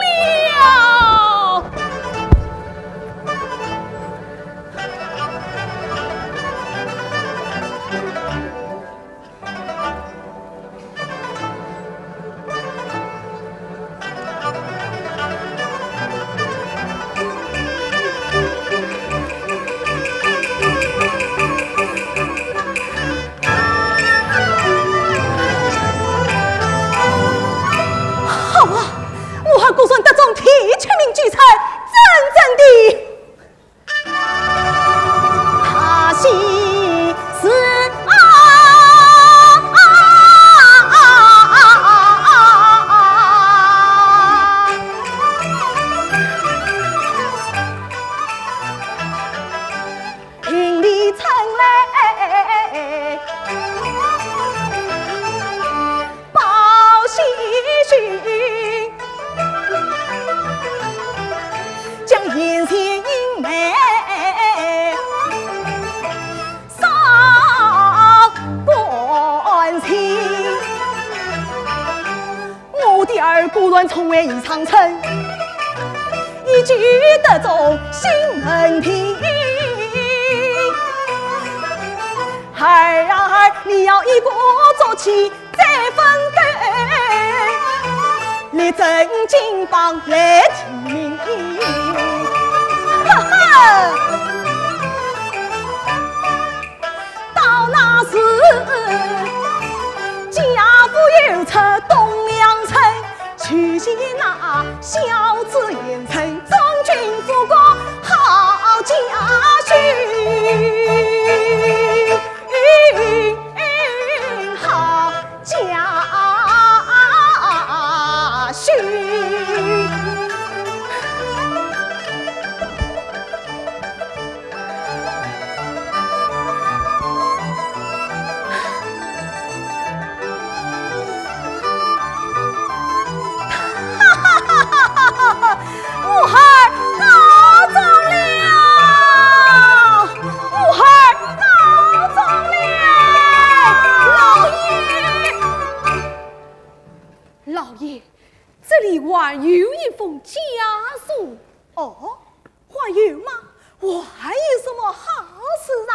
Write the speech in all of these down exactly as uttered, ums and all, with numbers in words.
了。好啊，武二果然得中提取名举才，真正的大喜事啊！我的儿果然聪慧异常深，一举得中新门庭。孩儿啊，你要一鼓作气再奋斗，力争金榜来提名。哈哈！ 到那时，家父又出东阳城，去见那孝子贤臣，中军副官好家训，好家训。武二告状了！武二告状了！老爷，老爷，这里还有一封家书。哦，还有吗？还有什么好事啊？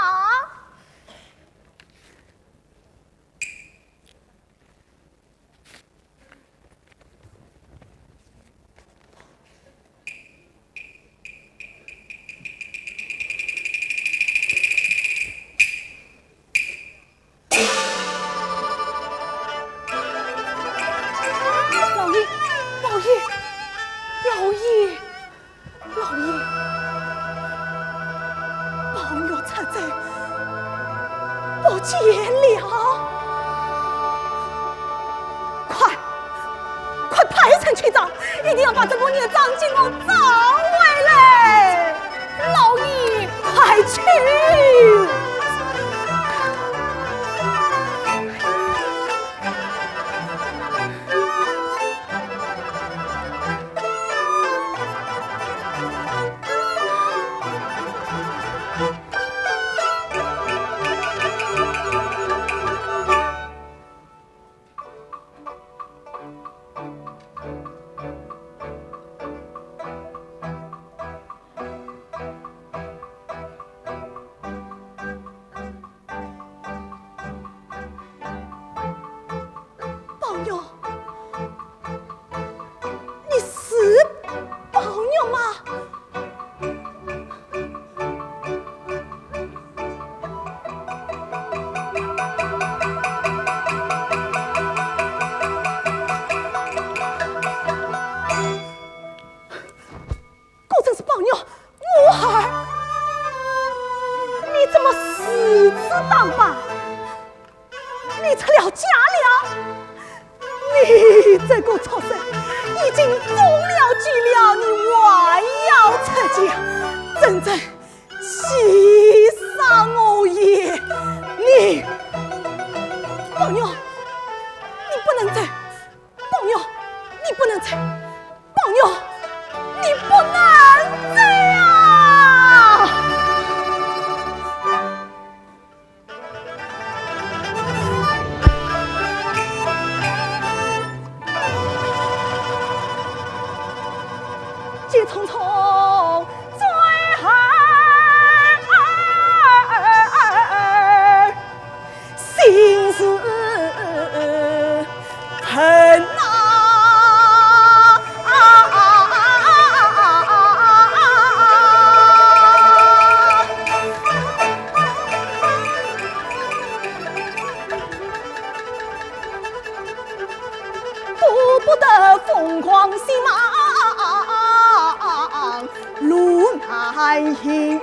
老爷，老爷，不见了。快，快派人去找，一定要把这个孽障给我找回来。老爷，快去！宝玉，你是宝玉吗？果真是宝玉，我儿，你怎么如此打扮？ 你出了家了？你这个畜生，已经中了计了，你还要出家，真正气煞我也！你，宝玉，你不能走，宝玉，你不能走，宝玉，你不能走啊！ 急匆匆追儿，心事 恨啊！顾不得凤狂心忙，路难行。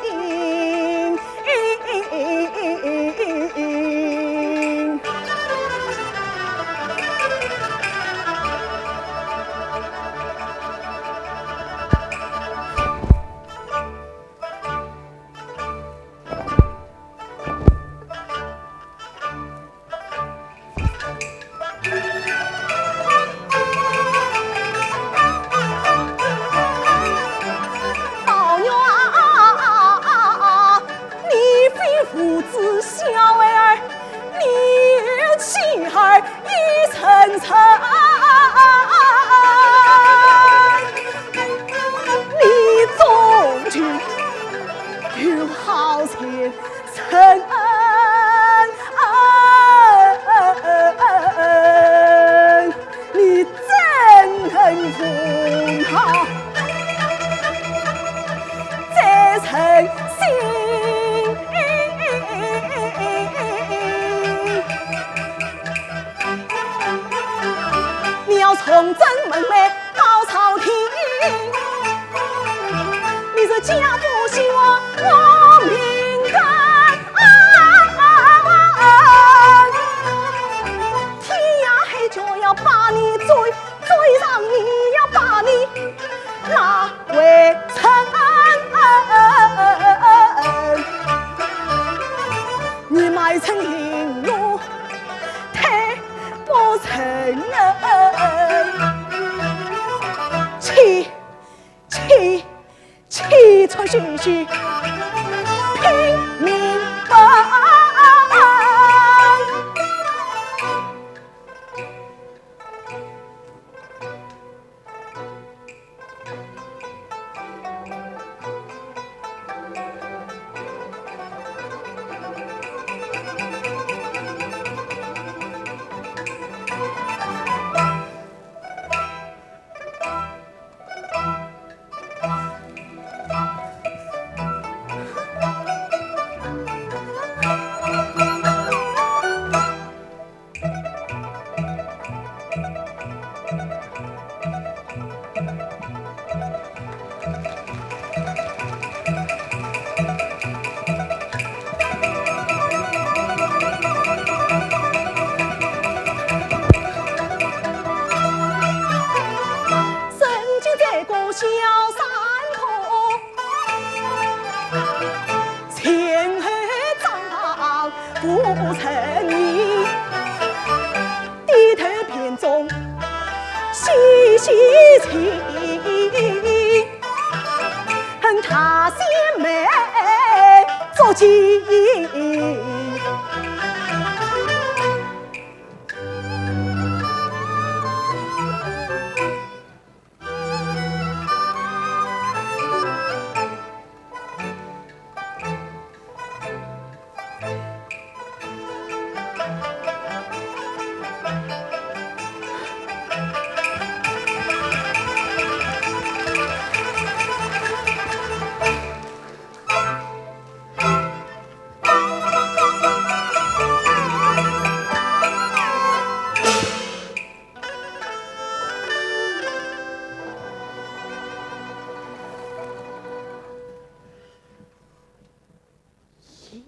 宝玉啊，你非父子小儿，你与妻儿已成亲，你终究有好前程。 你怎能不恼这人心？你要重整门楣告朝廷，你是家父，许我我命根。 天涯海角要把你追，追上你要把你拉回城。你卖身行路忒不成，去，去， 气喘吁吁拼命奔。低头片中细细情，恨他先妹作情。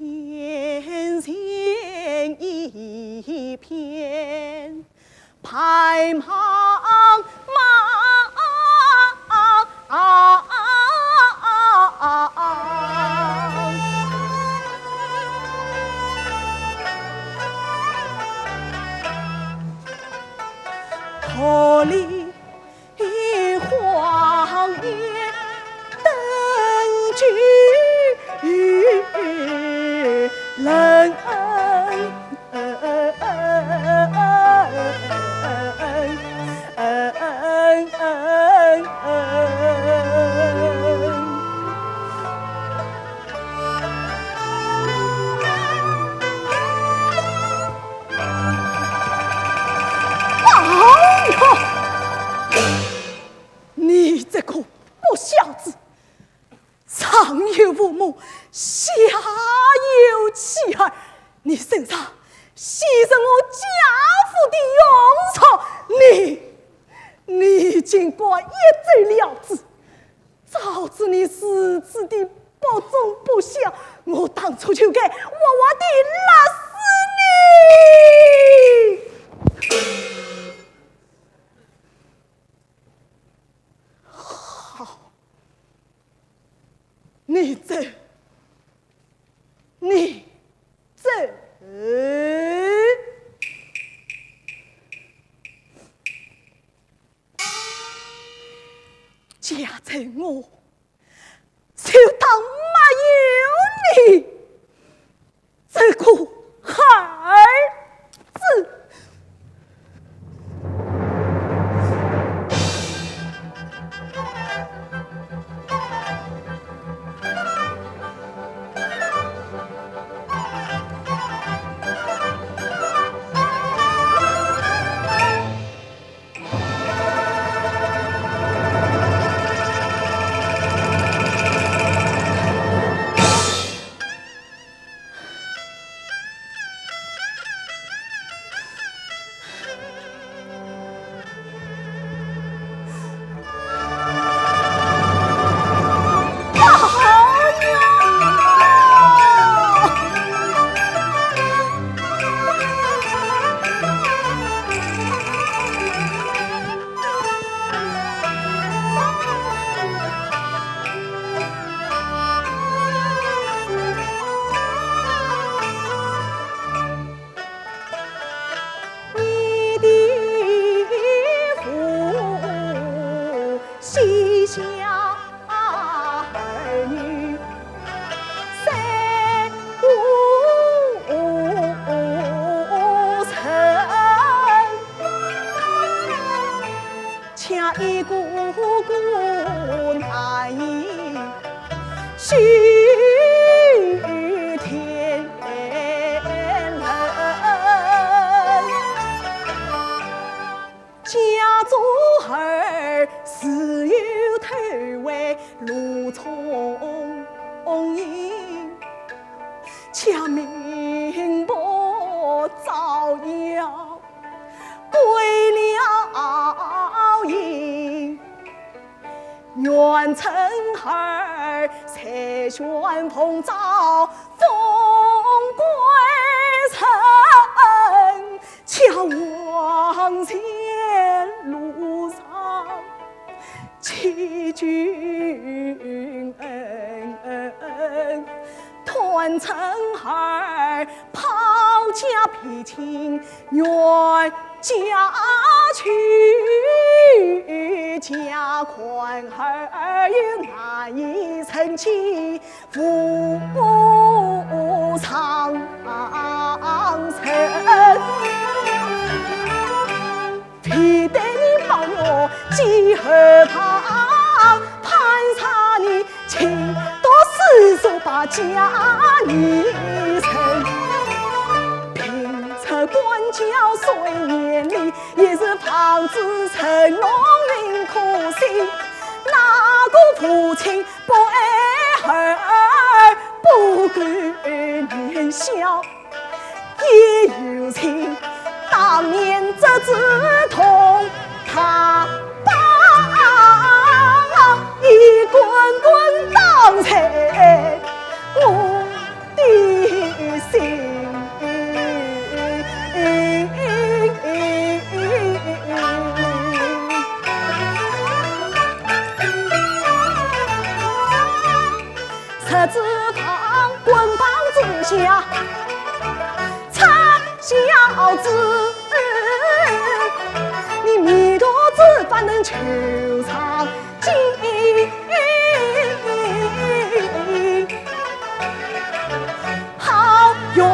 眼前一片白茫茫。桃李荒野登巨人。哎呀，你这个不孝子，上有父母，下有妻儿，你身上写着我家父的冤仇，你，你竟敢一走了之。 早知你如此的不忠不孝，我当初就该活活地勒死你。好，你这，你这。 假在我就当没有你这个孩子。 你的父膝下儿女三五成， 恰一个个难以许天人。家中儿自有头为炉中影， 恰明白照耀归了阴。愿称儿凯旋凤爪凤归城，恰望前路上 欺君，断称儿抛家撇清冤家仇，家款儿又难以成其无上人。非但你保我几何旁，攀上你 情到死数把家已成，平日管教虽严厉，也是防子成龙云可信。哪个父亲不爱儿，不顾年孝？ 也有情，当年折子痛，他把一棍棍打在我的心。折子痛，棍棒之下， 插小子，你弥陀子反能求上进。好容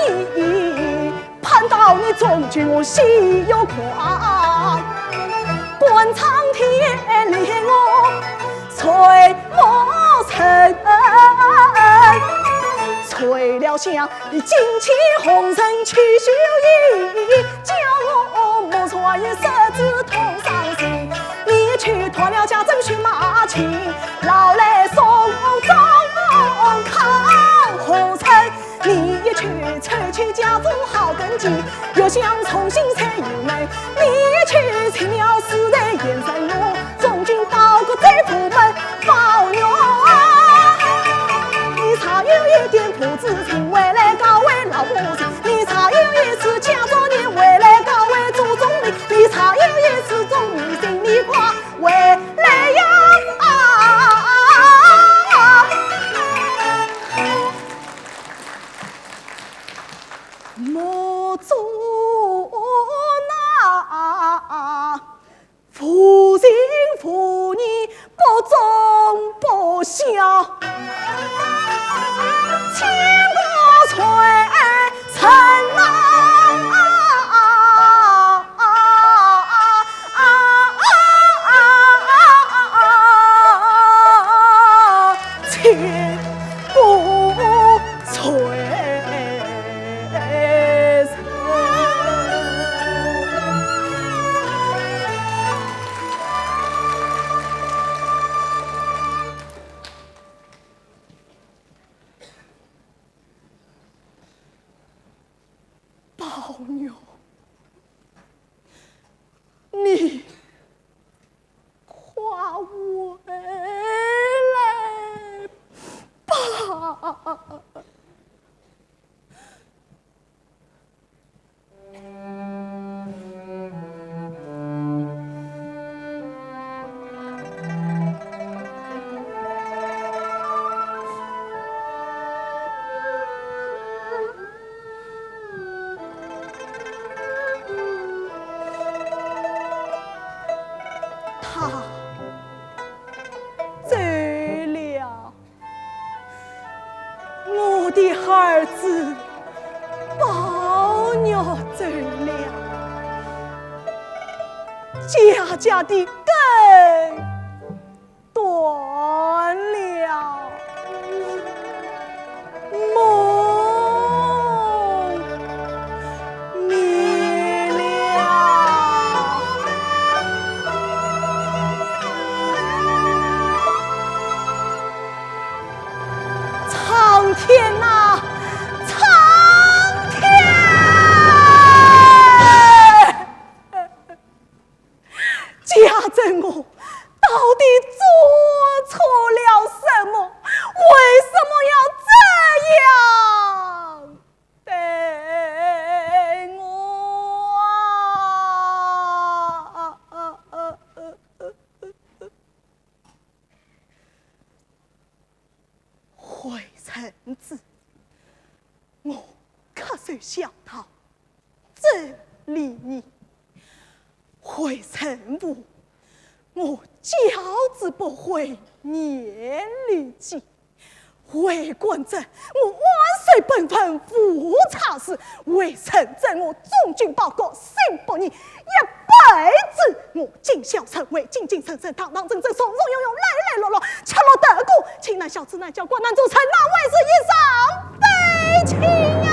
易攀到你，终究我心又狂，观苍天怜我垂暮人，垂了香 你金起红尘去修行，叫我莫传十字痛伤心。你一去断了家珍血马亲，老来送终靠后人。你一去抽去家中好根基，又想重新再入门。你一去青鸟死在燕山路， 中军报国在府门，宝玉啊，你若有一点不知情，回来告诉老母亲。你若有一丝家族念，回来告诉祖宗名。你若有一丝忠义心，你快回来呀！啊，目中那 父情父义不忠不孝，千古罪人啊！千古罪人。 宝玉，你快回来吧。 他走了。 我的儿子宝玉走了，家家的根断了，梦 灭了。苍天呐，苍天！家珍讲道，真理义。回陈府，我教子不会念礼记。回官镇，我万岁本分无差事。回陈镇，我忠君报国，心不移。一辈子我尽孝顺，为敬敬慎慎，堂堂正正，从从容容，来来落落，吃落得过，请那小子那小官难做成，那为是一生悲戚呀！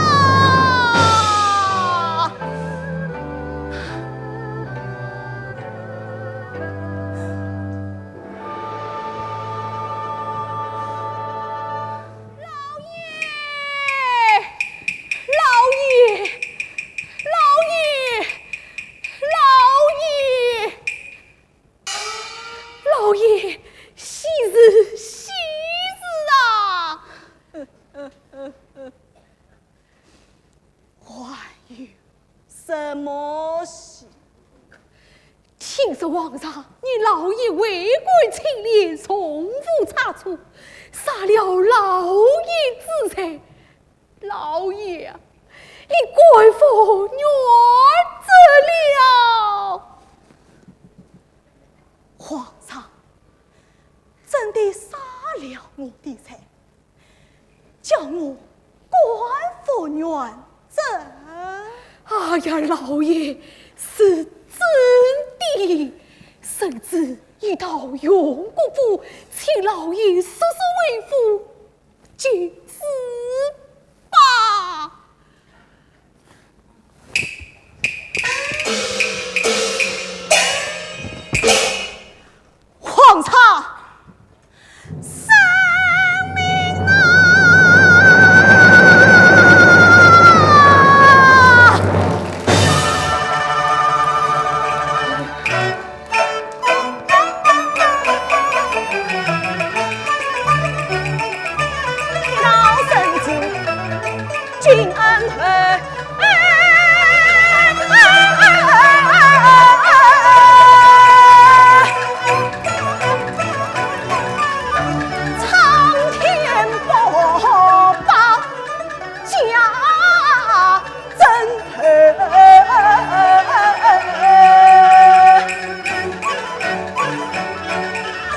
老爷，老爷，老爷，老爷！老爷，喜事，喜事啊！还有什么喜？听说皇上念老爷为官清廉，从无差错，赦了老爷之罪。 老爷，你官复原职了。皇上，真的赦了我的罪，叫我官复原职。哎呀，老爷，是真的。圣旨已到荣国府，请老爷速速回府 请旨吧。皇上圣明啊！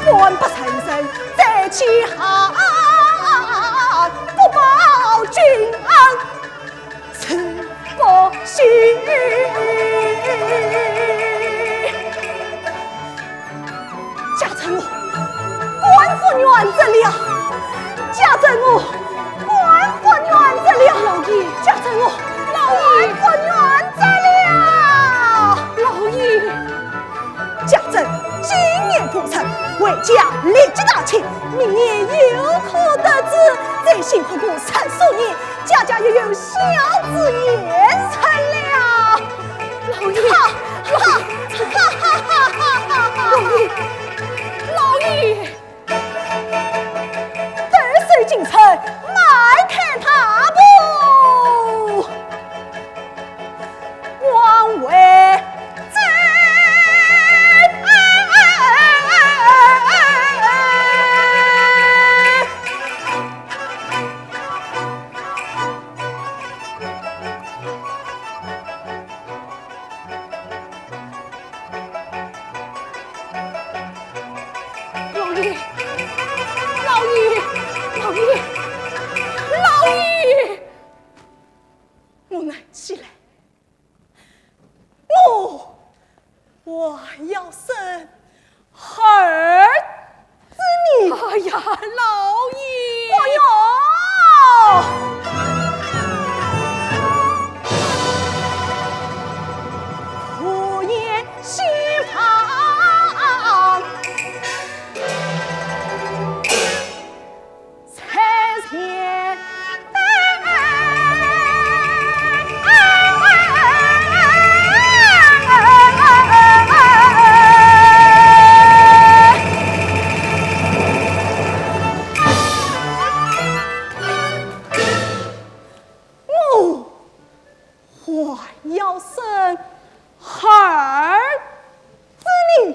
官不成人再起行，不报君恩誓不行。 家珍啊，官复原职了。家珍啊，官复原职了。老爷，家珍啊，老爷，官复原职了。老爷，家珍今年复职，回家立即大庆，明年又可得子，再辛苦个十数年，家家又有小子延承了。 老爷，哈哈哈哈哈哈！老爷，老爷，得胜进城，迈开大步，往回走。 老爷，老爷，老爷，老爷！我硬起来，我，我要生 孩儿子呢？哎呀，老爷！哎呦！我还要生孩儿子呢。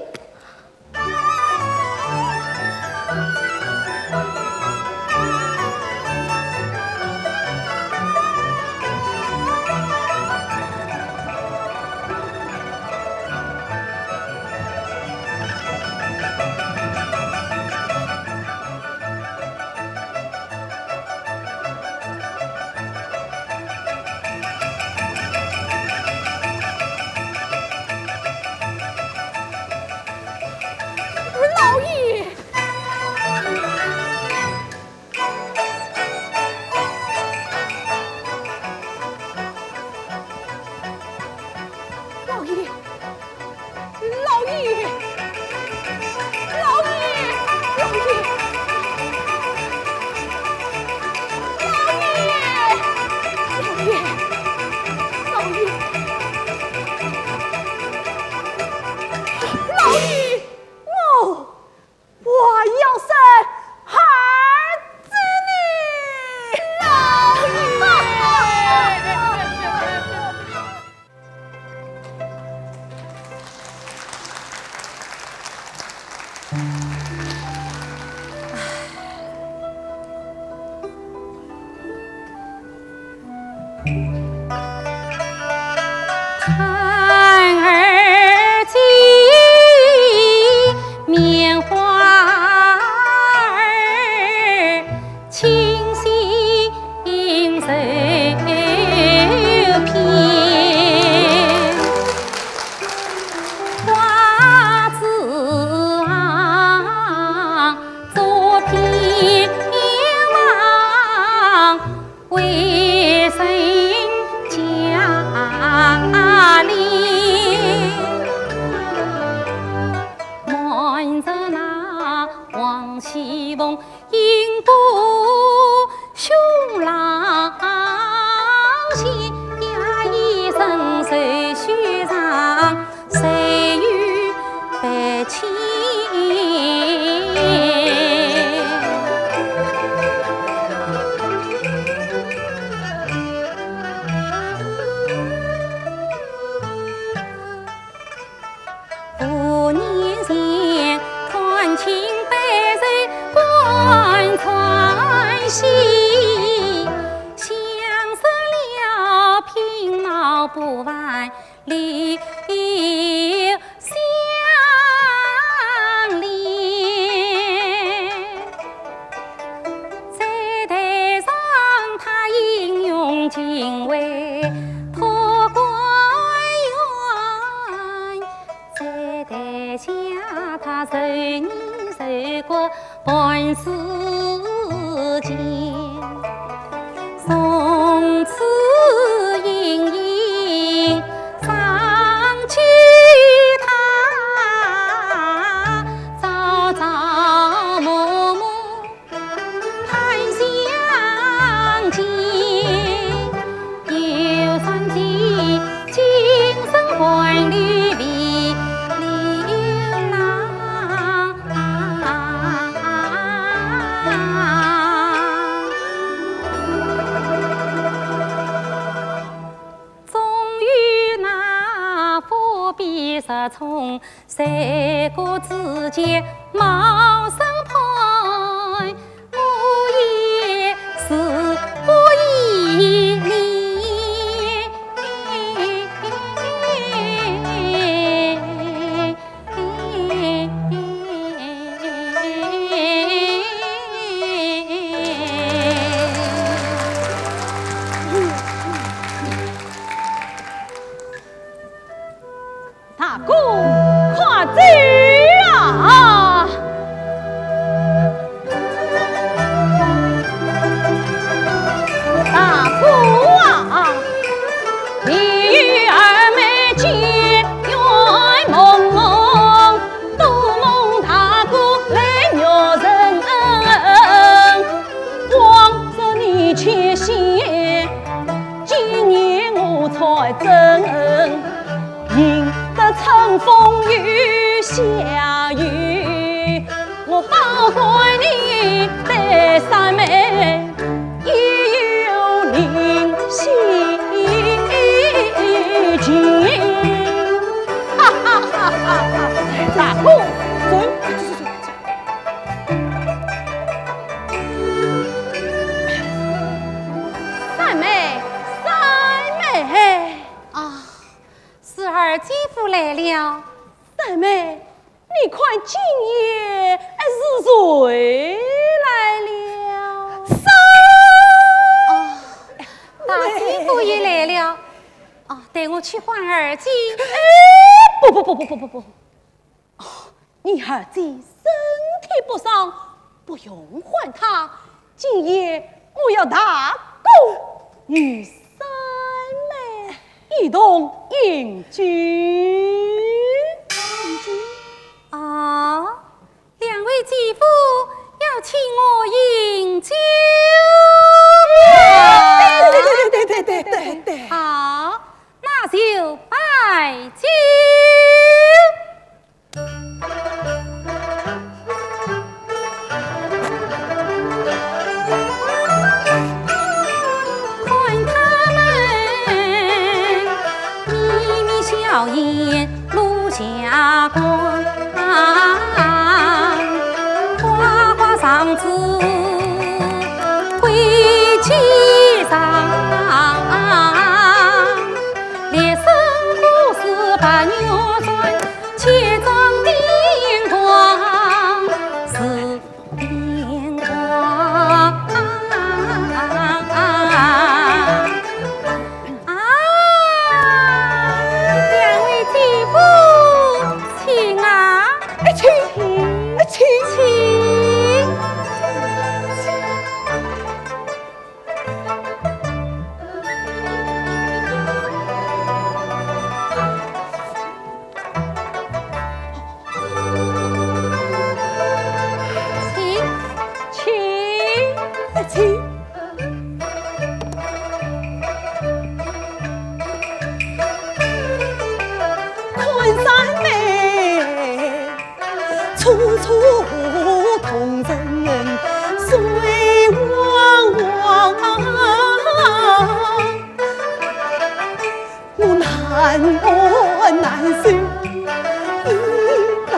不万里相连。在台上他英勇尽为托官员，在台下他受难受过 半世间，从此隐隐想起他，朝朝暮暮盼相见。 又想起今生还酹微流浪。终于那伏笔失聪， 谁可指尖冒生盼，我也是不依你。大哥，快走啊！大哥啊！你与二妹结冤蒙蒙，多蒙大哥来饶人。枉做你前嫌，今夜我才真 认得春风又下雨，我保管你的三妹也有灵犀情。哈哈哈哈哈！大哥，走，走，走，走。三妹，三妹。啊， 是二姐夫来了。三妹，你看今夜，哎，是谁来了？三妹！哦，大姐夫也来了。哦，待我去唤二姐。哎，不不不不不不不。 哦，你二姐身体不爽，不用唤她。今夜我要大哥与三妹一同饮酒。啊，两位姐夫要请我饮酒啊？对对对对对对对对。好，那就摆酒。 看他们眯眯笑眼露霞光，花花肠子归几张，烈士故事白玉簪，千丈电光是 电光。啊，两位姐夫，请啊。哎，请，哎，请。请。 请，请，请。看三妹，楚楚动人水汪汪。 我难安难受意难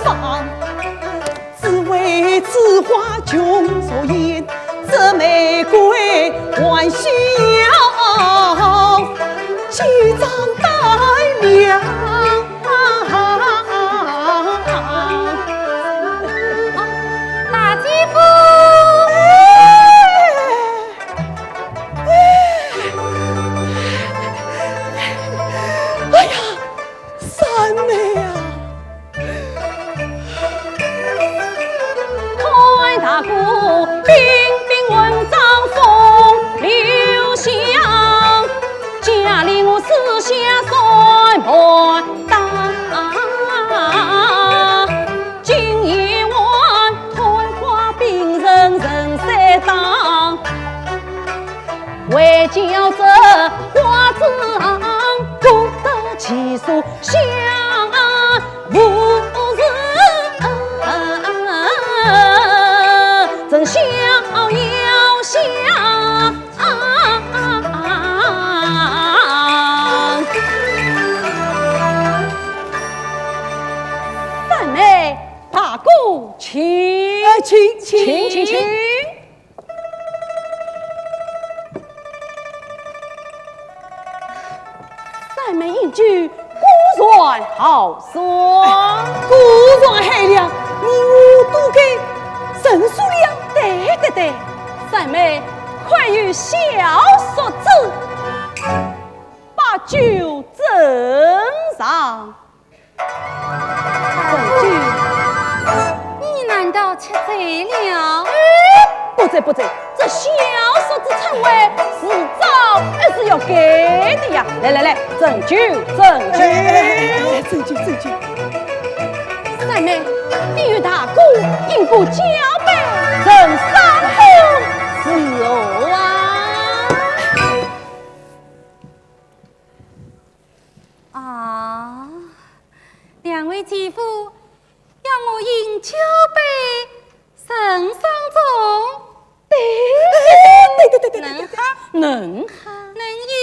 放，只为此花琼昨烟，这玫瑰还需要几张大娘。大姐夫。哎呀，三妹啊！ 三妹，大哥请。呃，请，请。请，请，请。 三妹饮酒，果然豪爽。哎，果然海量，你我都该认输了。对，对，对，三妹，快与小叔子把酒斟上。 陈九，你难道吃醉了？哎，不醉不醉，这小叔子称谓迟早还是要改的呀。来来来，斟酒，斟酒。哎，哎，哎，哎，斟酒，斟酒。三妹，你与大哥饮过交杯，成三分是何啊？ 啊，两位姐夫要我饮交杯，成双钟？对，对，对，对，对，对，对，对。能喝？能喝。能饮？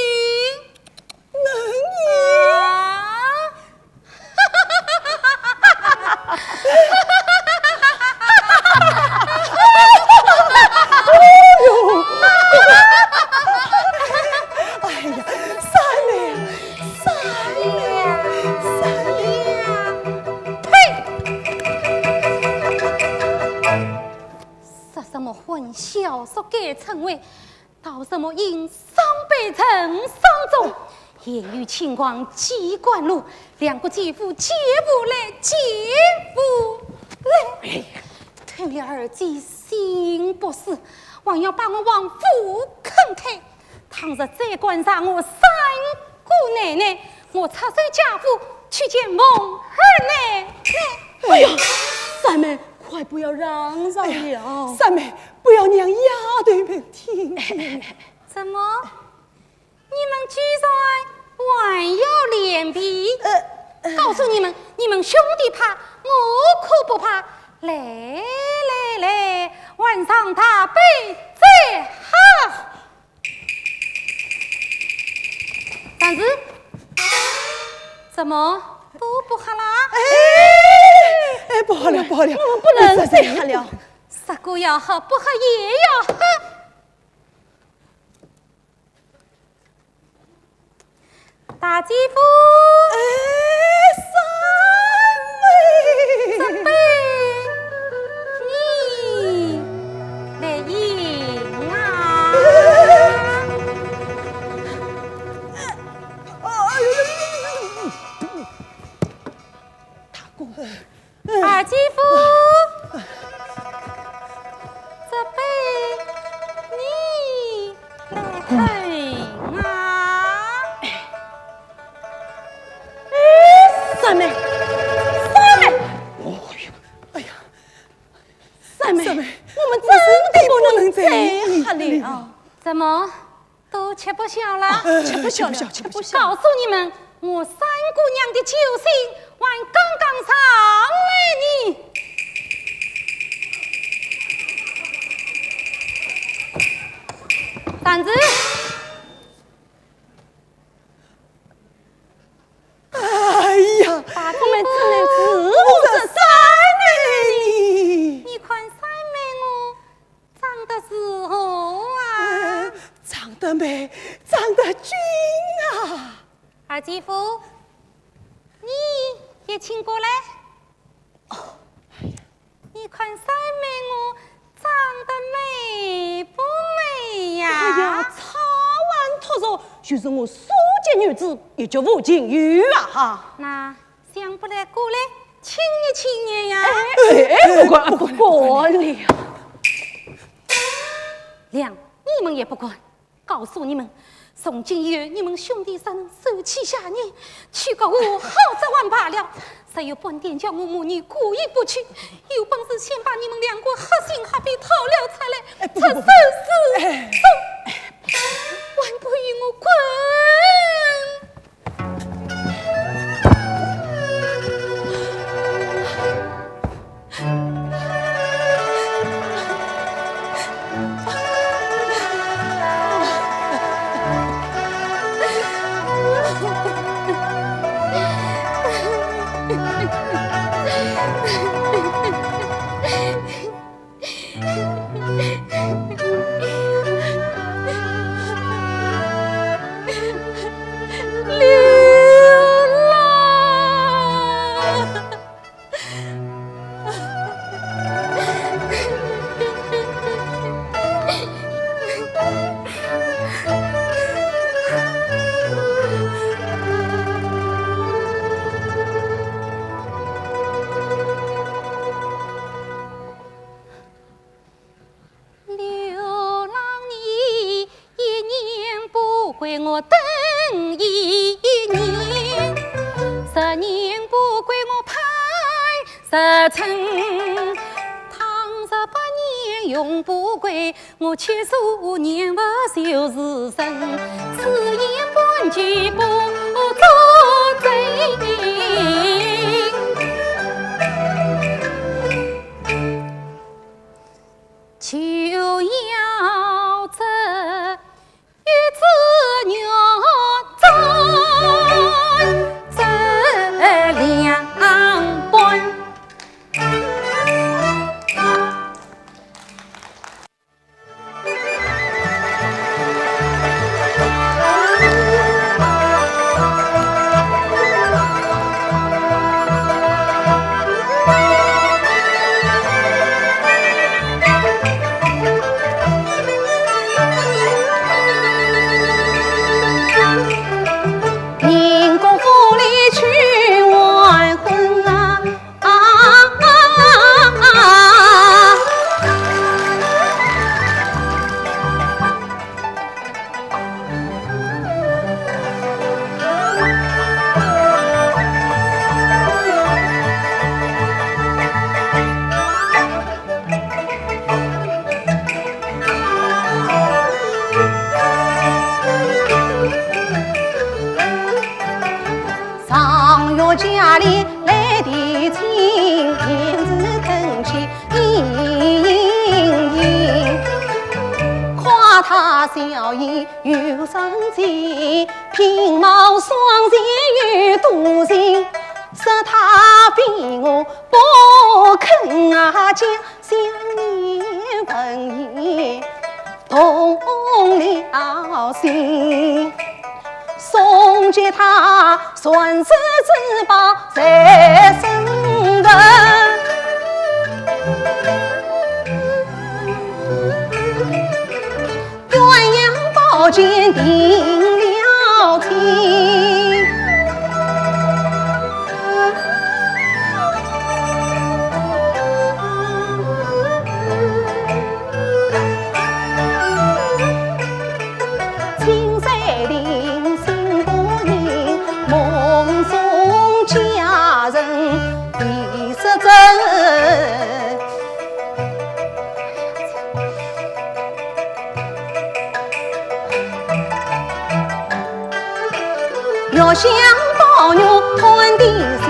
能饮。啊。 哎呀，三妹啊，三妹啊，三妹啊！呸！说什么混小叔改称谓， 道什么饮双杯成双钟，言语轻狂几管路，两个姐夫借无来，借无来。哎呀，吞了二姐心不死，还要把我往火坑推。倘若再敢惹我三姑奶奶，我出售家富去见凤二奶奶。哎呀，三妹，快不要嚷嚷了。哎呀，三妹，不要让丫头们听见。 怎么？你们居然还要脸皮？呃，呃。告诉你们，你们兄弟怕，我可不怕。来，来，来，碗上大杯再喝。但是，怎么都不喝啦？哎，哎，不喝了，不喝了。你们不能再喝了。说过要喝，不喝也要喝。大姐夫。哎，三妹。这杯你来饮啊。哎呦，大哥。 二姐夫，这杯你来碰啊。哎，三妹，三妹，哦哟，哎呀，三妹，三妹，我们真的不能再喝了。怎么？ 都吃不消了？啊，吃不消了，吃不消，吃不消。告诉你们，我三姑娘的酒兴还刚刚上来呢。站住！哎呀，我们真的是不是三妹呢？你看三妹我 长得如何啊？呃，长得美，长得俊啊！啊，啊，姐夫，你也请过来。哦，哎呀，你看三妹我长得美不美呀？哎呀，超凡脱俗，就是我苏家女子也叫无情于啊哈。那想不来过来亲热亲热呀？哎，哎，不敢，不敢，不敢了。娘，你们也不敢。 告诉你们，从今以后，你们兄弟三人手起杀人，去个五花八门罢了。只有半点叫我母女过意不去，有本事先把你们两个黑心黑肺讨了出来，哎，不，不，不，不。出手示众，哎，哎，不。还不与我滚！ 刘郎。刘郎你一年不归我等一年，十年不归我盼十春，倘若百年永不归，我七十年不休时辰，此言半句不作准。 就要这一只玉簪这两半。 宁国府里去完婚啊，啊，啊，啊。 上月家里来的亲，言辞恳切殷殷殷。夸她笑靥有双全，品貌双全有多情，说她非我不肯啊嫁。 想念文言动了心，送给她传世之宝在身边。鸳鸯宝剑定了情。青山亭，新姑娘，梦中佳人，李淑珍。 月香宝玉团的心。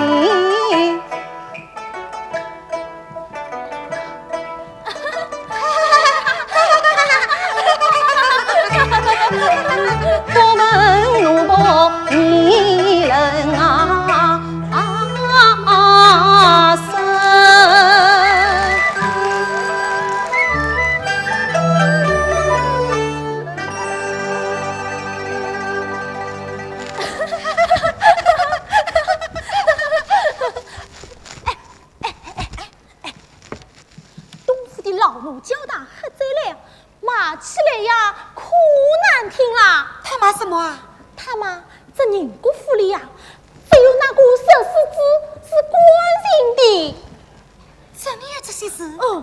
不问奴仆你人啊，啊，啊，生。宁国府里呀，只有那个小世子是干净的。真的有这些事？嗯，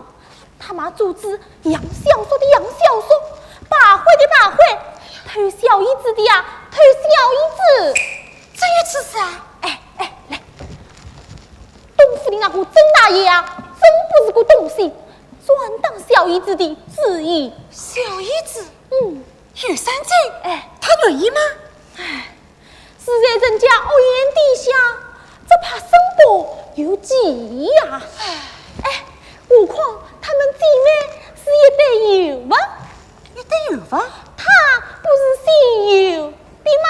他妈阻止杨小叔的杨小叔，败坏的败坏，偷小姨子的呀，偷小姨子。真有此事啊？哎，哎，来，东府里那个曾大爷啊，真不是个东西，专当小姨子的主意。小姨子？嗯。 有三姐，哎，她愿意吗？哎，是在人家屋檐底下，只怕生怕有忌呀。哎，何况她们姐妹是一对有份。一对有份？她不是姓尤的吗？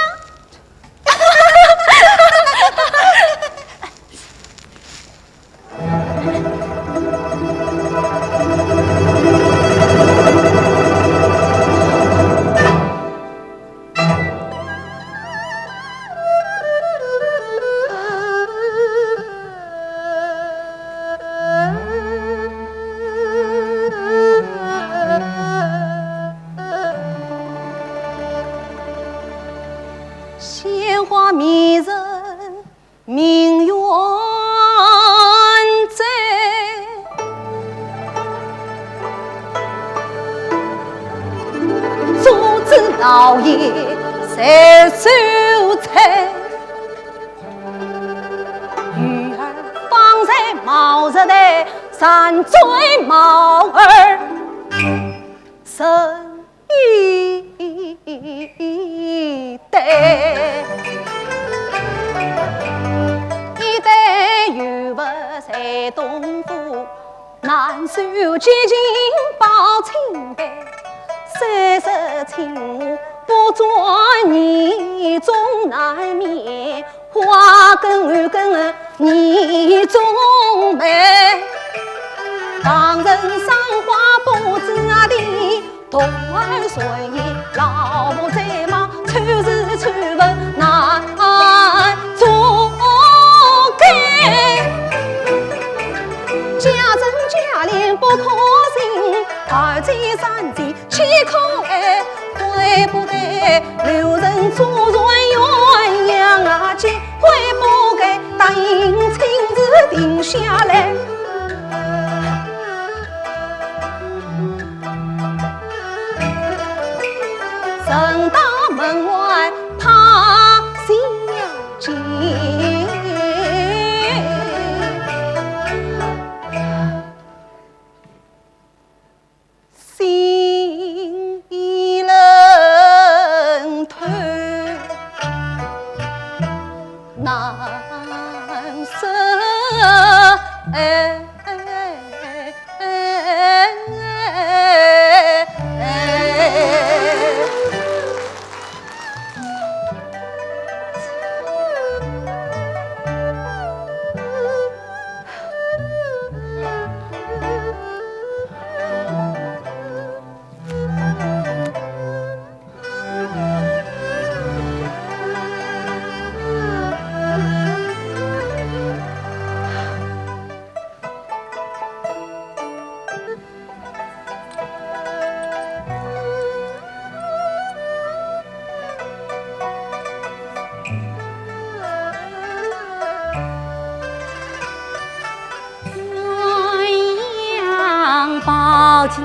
鲜花迷人 名远哉，阻子老爷在守财。鱼儿方才冒日台，山水貌儿人 一对，一对有份在东府，南首结亲报亲辈，三十青娥不转，女中难免 花更后更女中妹，旁人赏花不知地，童儿顺意，老母在望，丑事丑闻难做改。家政家练不可行，二姐三姐 岂可爱？怪不得刘仁祖传鸳鸯啊，结，怪不得答应亲自定下来。人到门外怕相见。 心已冷透，难舍。鸳鸯宝剑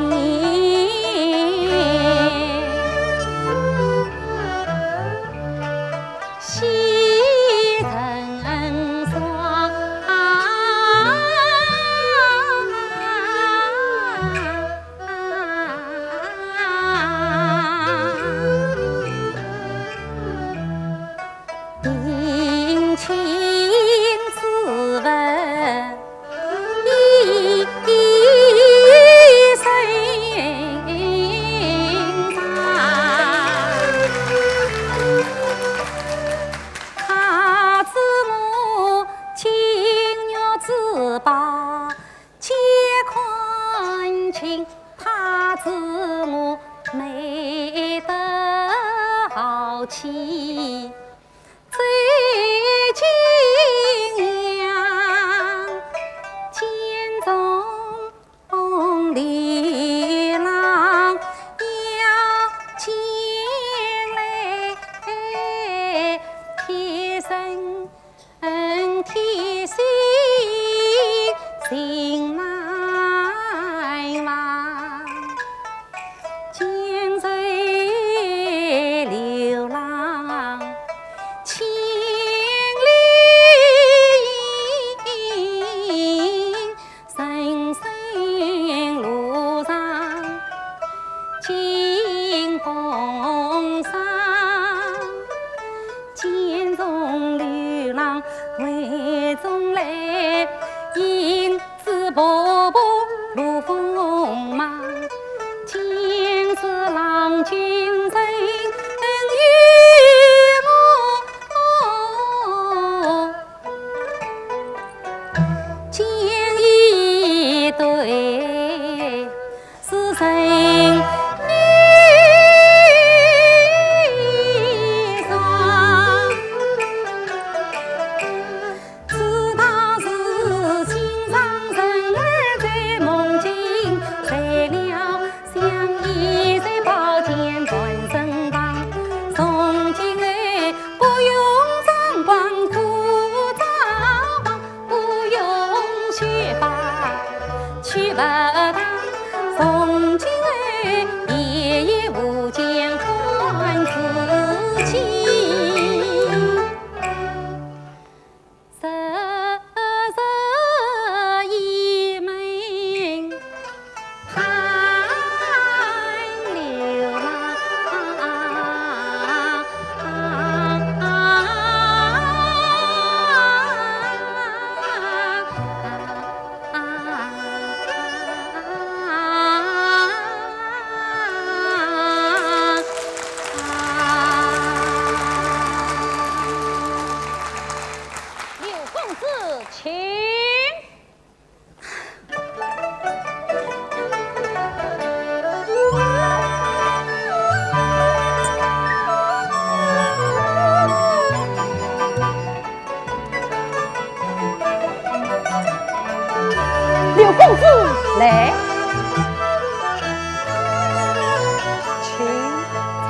身天性情难忘。今日流浪千里，人生路上尽风霜。 见从流浪回中来，莺子步步露锋芒。今日郎君人与我，见一对 是人女上。知道是心上人儿在梦境，谁料想一岁宝剑在身旁，从今后不用张狂，苦遭亡。 不用须发去不当，从今后夜夜舞剑换自己。日日倚门 寒流浪。刘公子，请。 刘公子，来，请，请。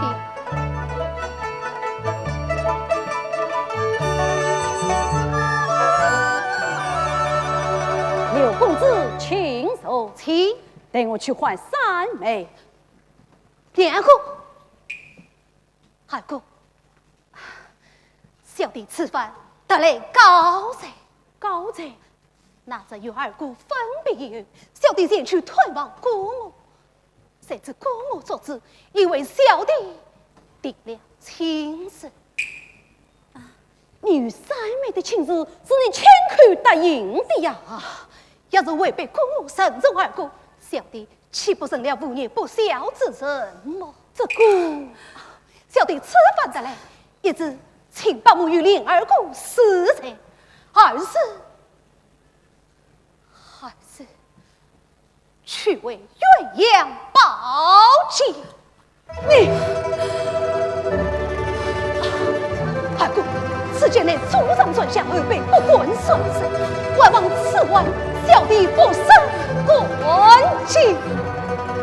刘公子，请坐。请。待我去唤三妹。二哥，二哥，小弟此番特来告罪。告罪？ 那日与二哥分别以后，小弟前去探望姑母，谁知姑母作主，已为小弟定了亲事。啊，你与三妹的亲事是你亲口答应的呀。啊，要是违背姑母慎重二哥，小弟岂不成了无念不孝之人么？这个，小弟此番得来，一是请伯母与琏二哥恕罪，二是 还是去回元阳宝剑。你，二哥，此剑乃祖上传下，后辈不敢擅自，还望此番小弟不失干净。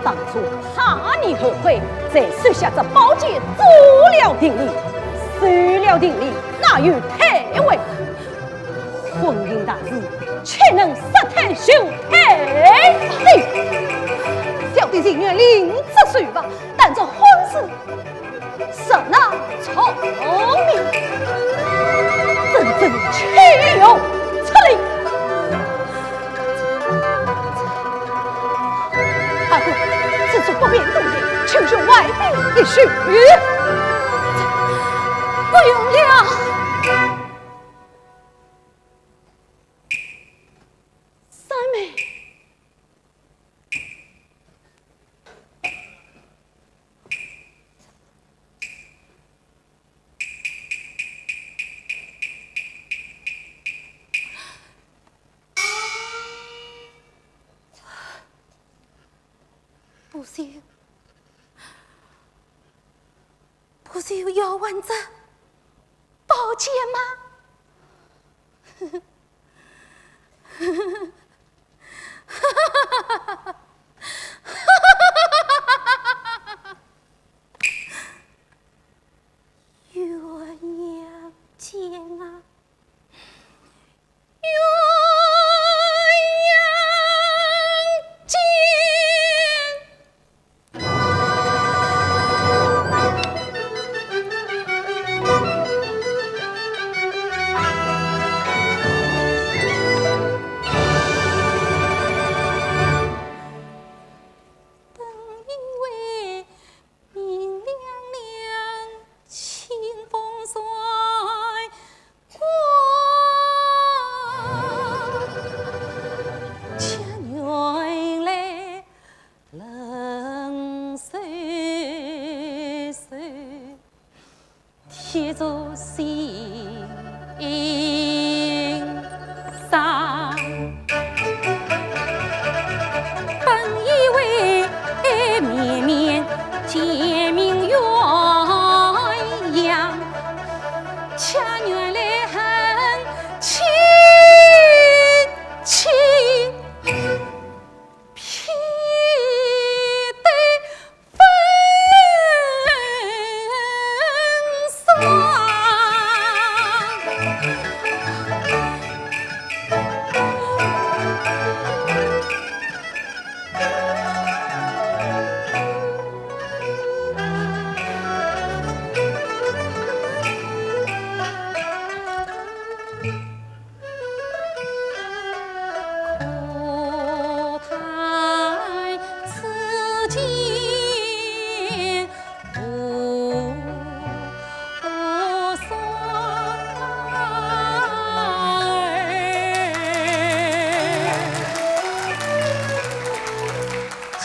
当初怕你后悔，才收下这宝剑，做了定礼，收了定礼，哪有退回？ 婚姻大事，岂能杀胎休胎？嘿，小弟情愿另择新妇，但这婚事，实难成命。真正岂有此理！二哥，此处不便多言，请去外边一叙。不用了。 三妹。不行。 不是有姚文这宝剑吗？元阳剑啊！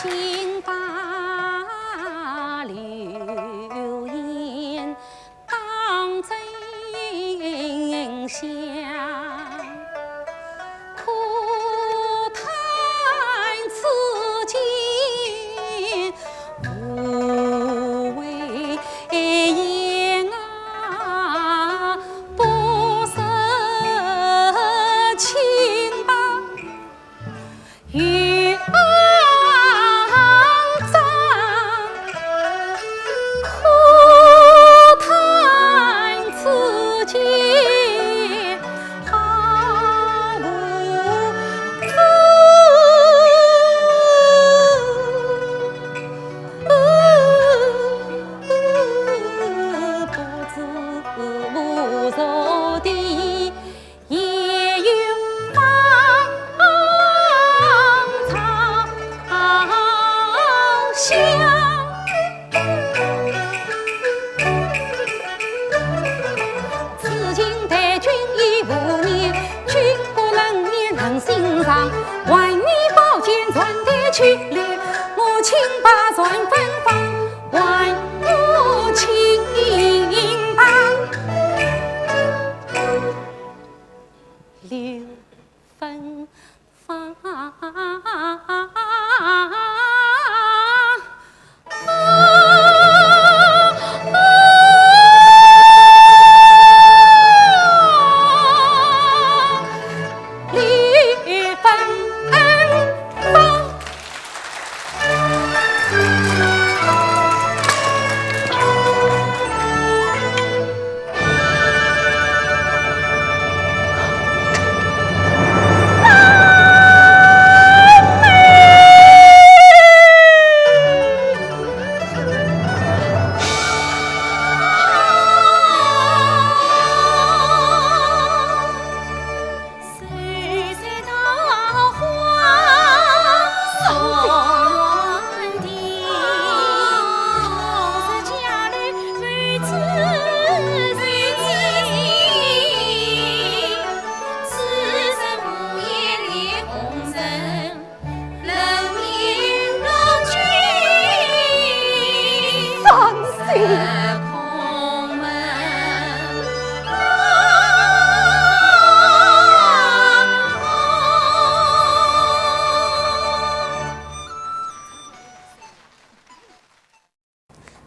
金榜流言当真响，可叹此间无位言啊，不识清白。 伤心。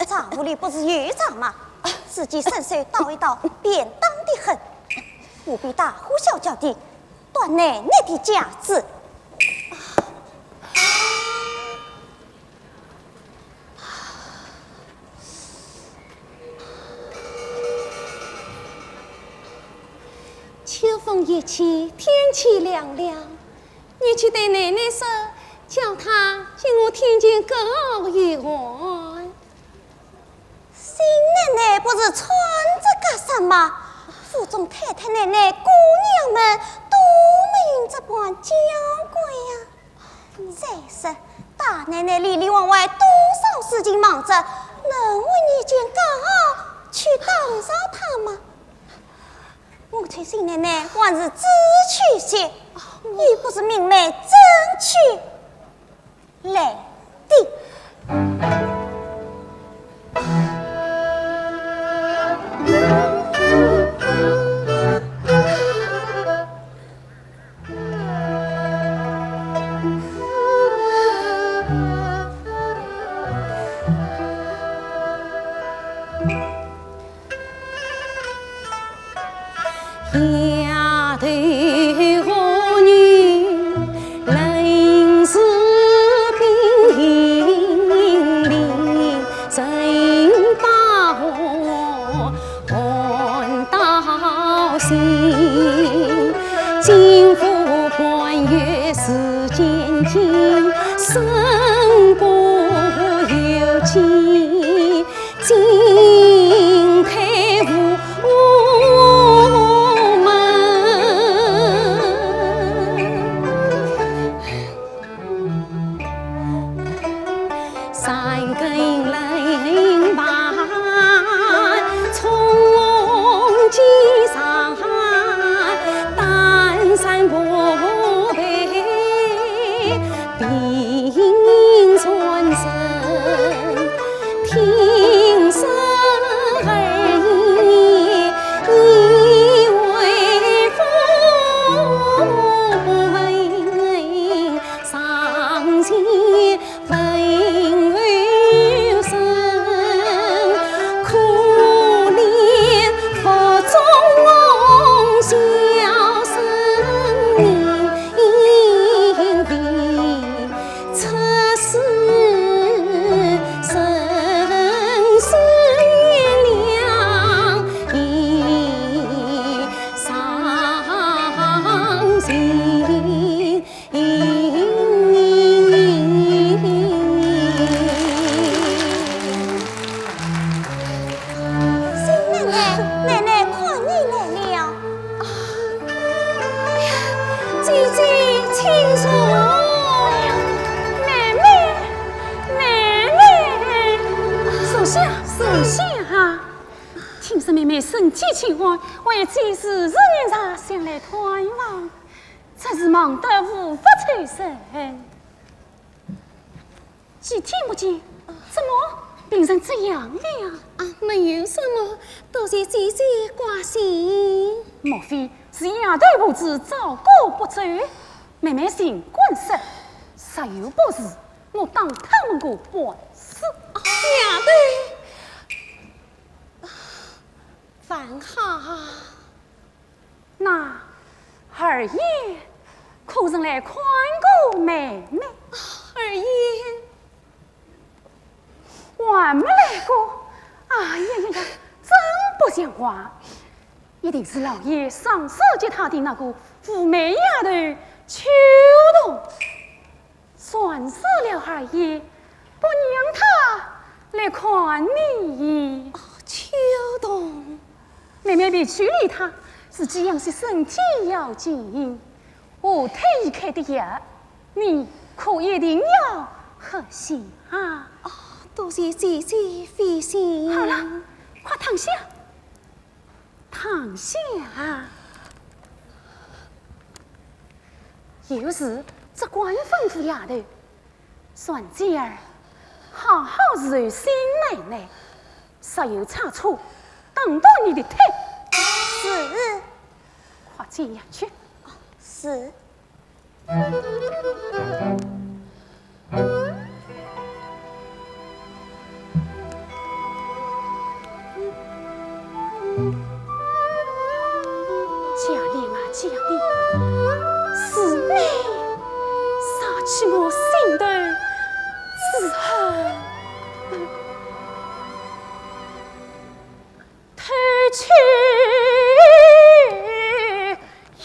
丈夫里不是有一张吗？自己伸手刀一刀，便当得很。务必大呼小叫地，断奶奶的架子。 秋风一起，天气凉凉，你去对奶奶说，叫她替我添件高袄衣换。新奶奶不是穿这个衫吗？府中太太奶奶、姑娘们都没有这般娇贵呀。 再说，大奶奶里里外外多少事情忙着，能为你件高袄去打扰她吗？我劝新奶奶还是知趣些，又不是明媒正娶来的。 丫头和女，人事并临，人把我 寒到心。金府官员是千金，胜过有几，进退无门。新奶奶，奶奶，看你来了。哎呀，姐姐，请坐。妹妹，妹妹。坐下，坐下。听说妹妹身体欠安，为姐时时念着想来探望，真是忙得无法抽身。 几天不见，怎么病成这样了呀？啊，没有什么，多谢姐姐挂心。莫非是丫头婆子照顾不周？妹妹尽管说，若有不是，我打她们个半死。啊，丫头，啊，还好。 那二爷可曾来看过妹妹？二爷还没来过。哎呀呀呀，真不像话！一定是老爷赏赐给他的那个妩媚丫头秋桐。 算是了二爷，不让她来看你。哦，秋桐。妹妹别去理她，自己养息身体要紧。我特意开的药，你可一定要喝下啊。哦，多谢姐姐费心。好了，快躺下。 躺下。有事只管吩咐丫头，船姐儿，好好伺候新奶奶，若有差错，打断你的腿。是。快进去。是。 佳丽啊，佳丽，是你杀起我心头之恨。 偷去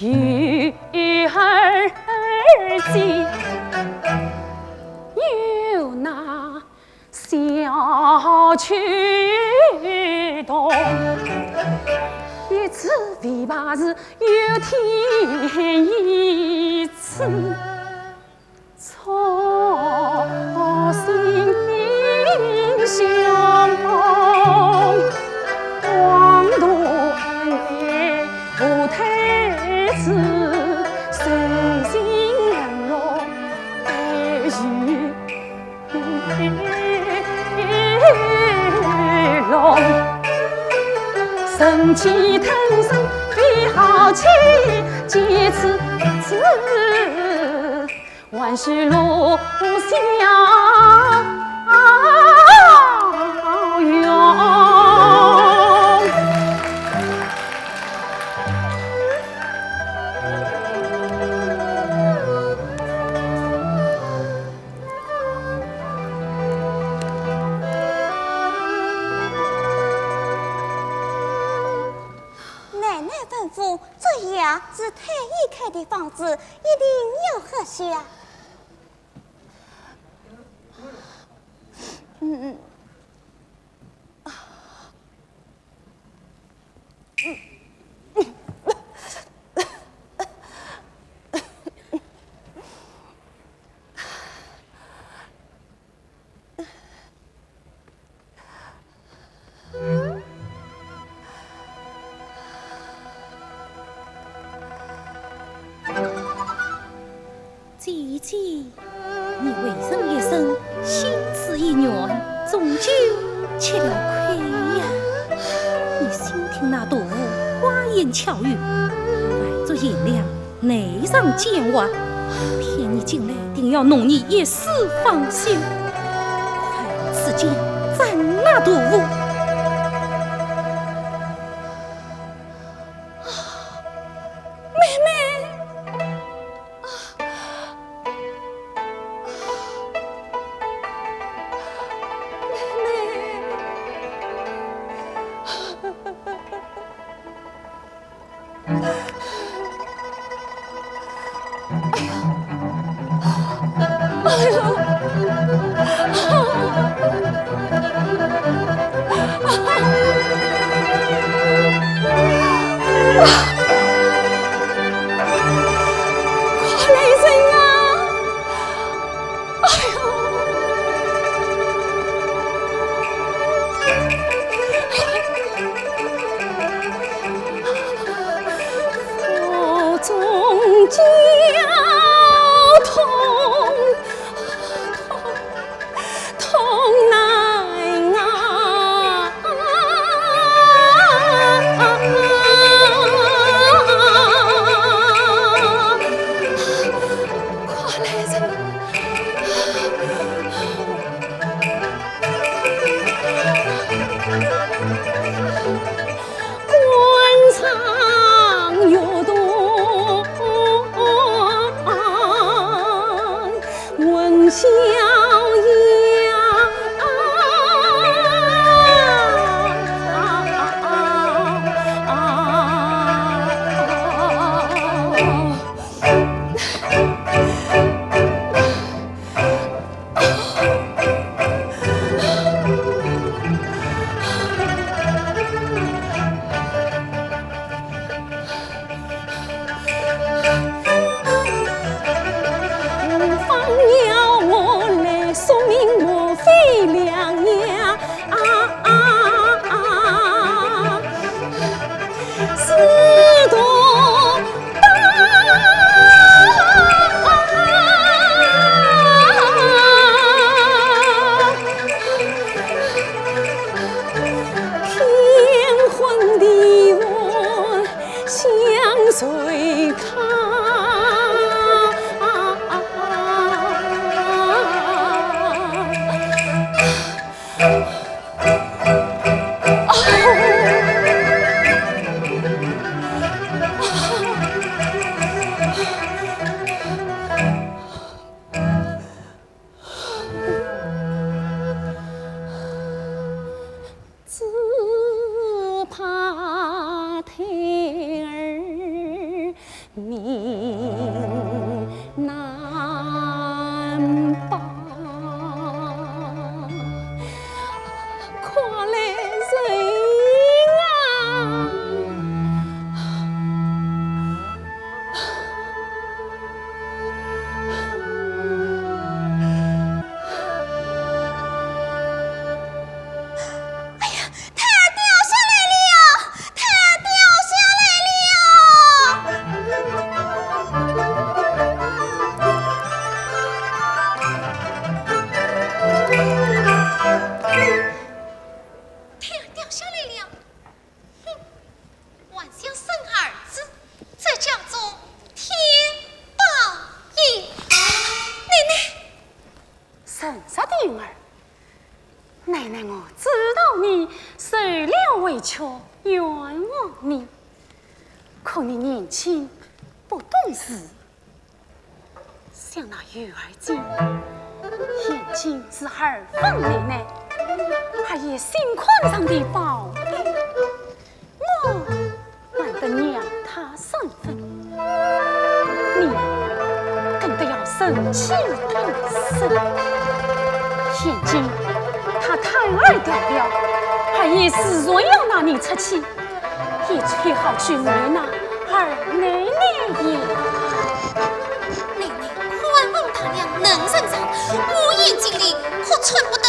与尔计，有那小秋桐，一次未怕是有天一次。 错心相逢，枉断爱无推辞，谁信冷落爱与long。忍气吞声非好计，几次次 还是落下用。奶奶吩咐，这药是太医开的方子，一定要喝下。 嗯，嗯。姐姐，你为人一生，心似一愿，终究吃了亏呀。你听听那大户花言巧语，万族贤良， 难上奸猾，骗你进来，定要弄你一世芳心。快此间斩那大户！妹妹，妹妹。 妹妹。哎呀，哎呀，快来人啊！哎呀！ 腹中绞痛，痛，痛难熬。快来人！ 官场乐动，闻逍遥。方要我来说明，莫非良药啊？ 是多大？天昏地暗向谁看？ 只怕胎儿命难保。快来人啊！ 哎呀，胎儿掉下来了！胎儿掉下来了！胎儿掉下来了！ 哼，还想生儿子，这叫做天报应。奶奶，人家的女儿，奶奶我知道你受了委屈，冤枉你，可你年轻不懂事。 想那玉儿姐，眼睛是二分奶奶，还有心肝上的宝贝，我还得让她三分，你更得要忍气吞声。眼睛她胎儿掉了，二爷自然要拿你出气， 一切好去为难二奶奶也。奶奶宽宏大量，能忍让，我眼睛里可忖不得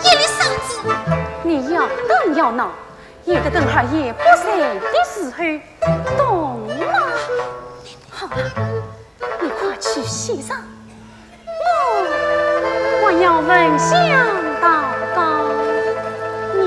一粒沙子。你要打要闹，也得等二爷不在的时候，懂吗？好了，你快去歇上，我还要焚香祷告。你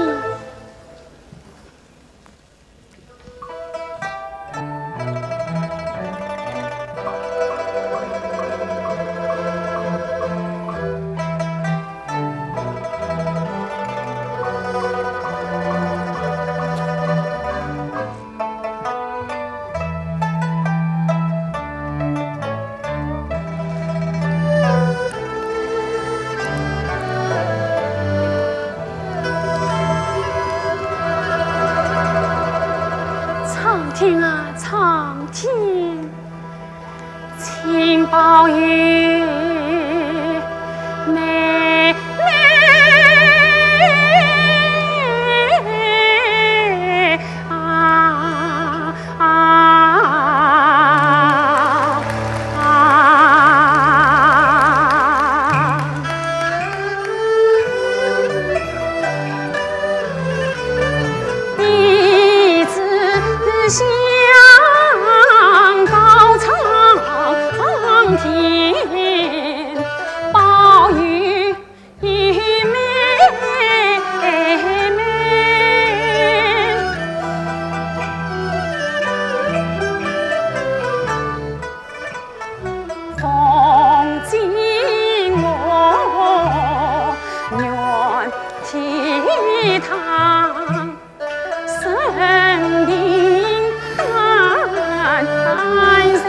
苍天啊，苍天！请宝玉妹妹啊啊啊！ 弟子相告苍天，宝玉妹妹。 奉进我愿体堂，身定担罪。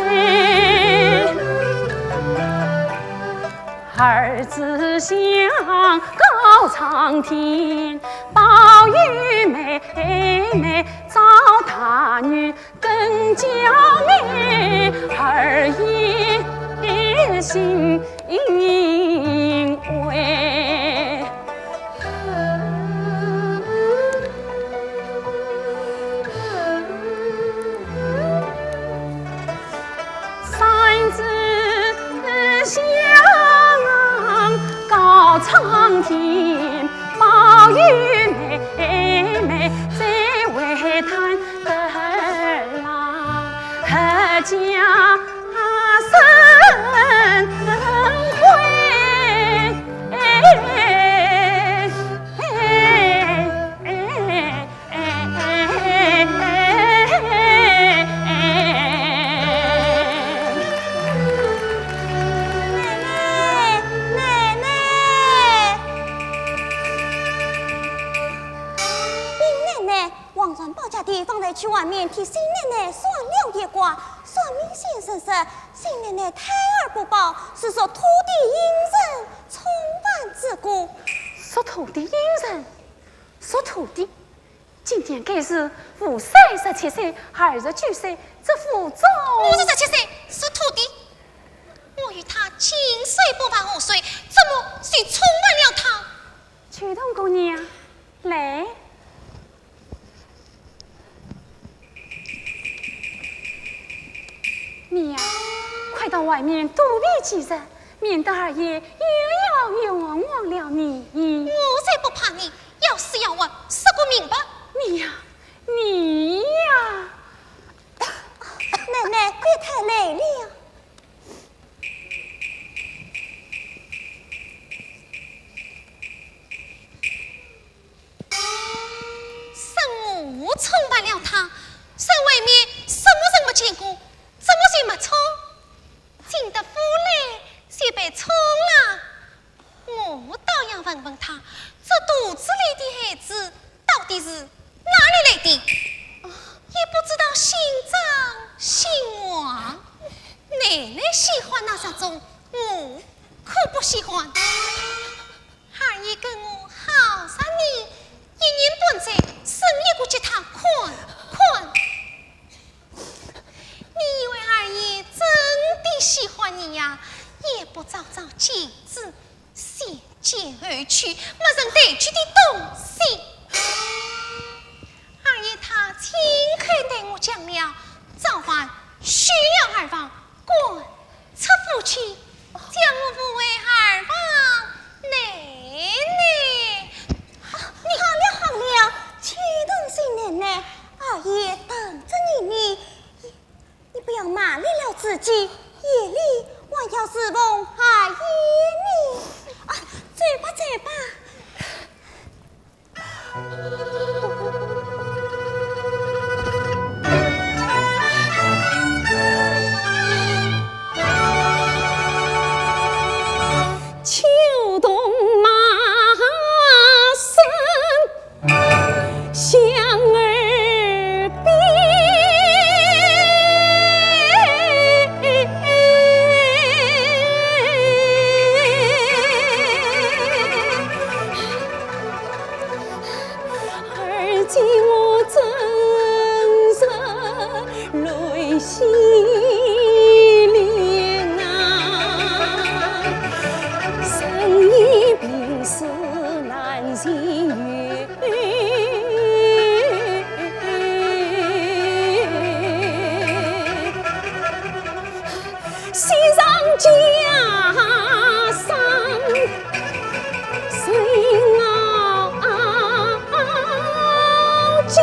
儿子相告苍天，宝玉妹妹遭大雨 更娇美，儿也心危。三子相告苍天，宝玉妹妹最为 担得了阖家生辉。奶奶，奶奶。 禀奶奶，王传宝姐弟方才去外面替新奶奶算了一卦，算命先生说，新奶奶胎儿不保，是属土地阴盛，冲犯之故。属土地阴盛？属土地？今年该是父寿十七岁，儿十九岁，这府中……我是十七岁，属土地。我与他近水不犯河水，怎么就冲犯了他？ 秋桐姑娘，来。你呀，快到外面躲避几日，免得二爷又要冤枉了你。我才不怕你，要死要活，说个明白。你呀，你呀。奶奶，别太累了。 是我冲犯了他，在外面什么人没见过，怎么就没冲？进得府里就被冲了。我倒要问问他，这肚子里的孩子到底是哪里来的？也不知道姓张姓王，奶奶喜欢那种，我可不喜欢。 二爷跟我好煞你，一年半载生一个吉他款款。你以为二爷真的喜欢你呀？也不找找见子，先奸后娶，没人抬举的东西。二爷他亲口对我讲了，早晚休了二房，滚 出府去，叫我不为二房奶奶。啊，你好了好了，秋桐新奶奶，二爷等着你呢，你，你不要骂累了自己，夜里还要侍奉二爷呢。啊，走吧走吧。家生心熬煎。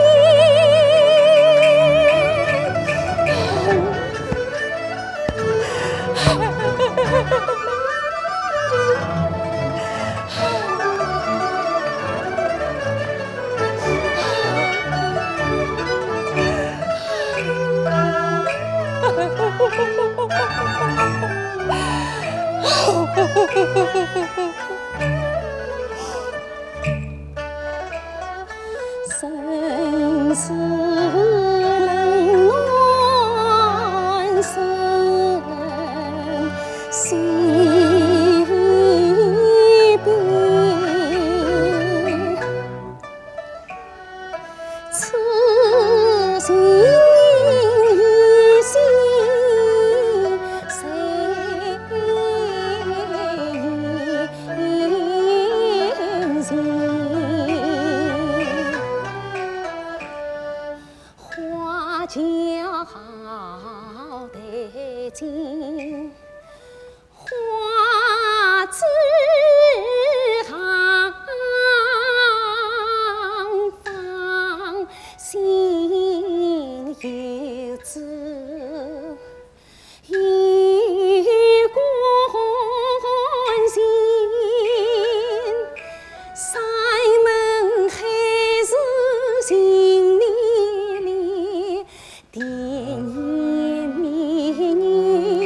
花桥待尽 花枝寒芳，心有志，与君行。山盟海誓情绵绵， 甜言蜜语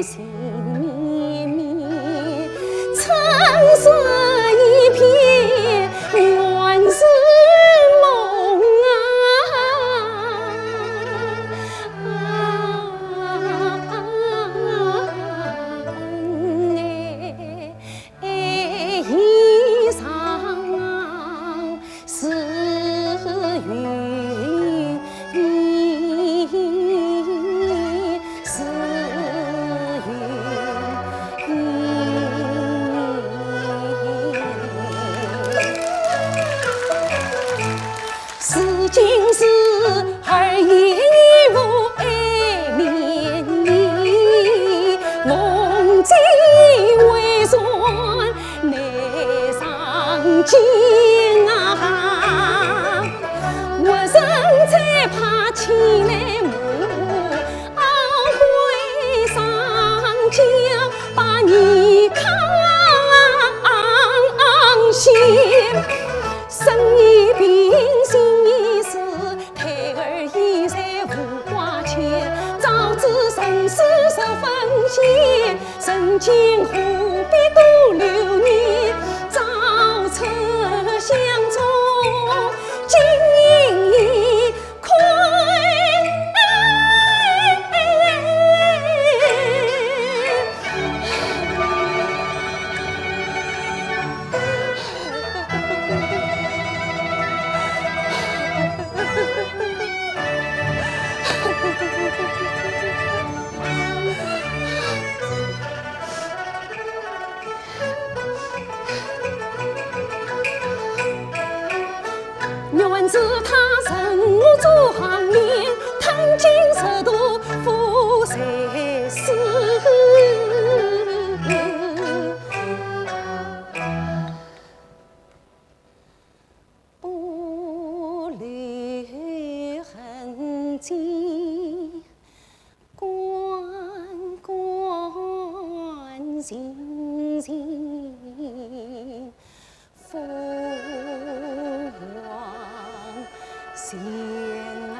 情绵绵，春色一片原是梦啊。哎，一场 是云，是云。如今是二爷义父爱绵你，梦见为船 难上肩啊。活人再怕千难磨，懊悔上交把你看险。身已病，心已死， 胎儿已在无挂牵，早知生死十分险，人间何必多留念，早出相送，今夜困。原是他人我做行年，吞金食毒，富在世。 不留痕迹，关关心心，勿忘前啊。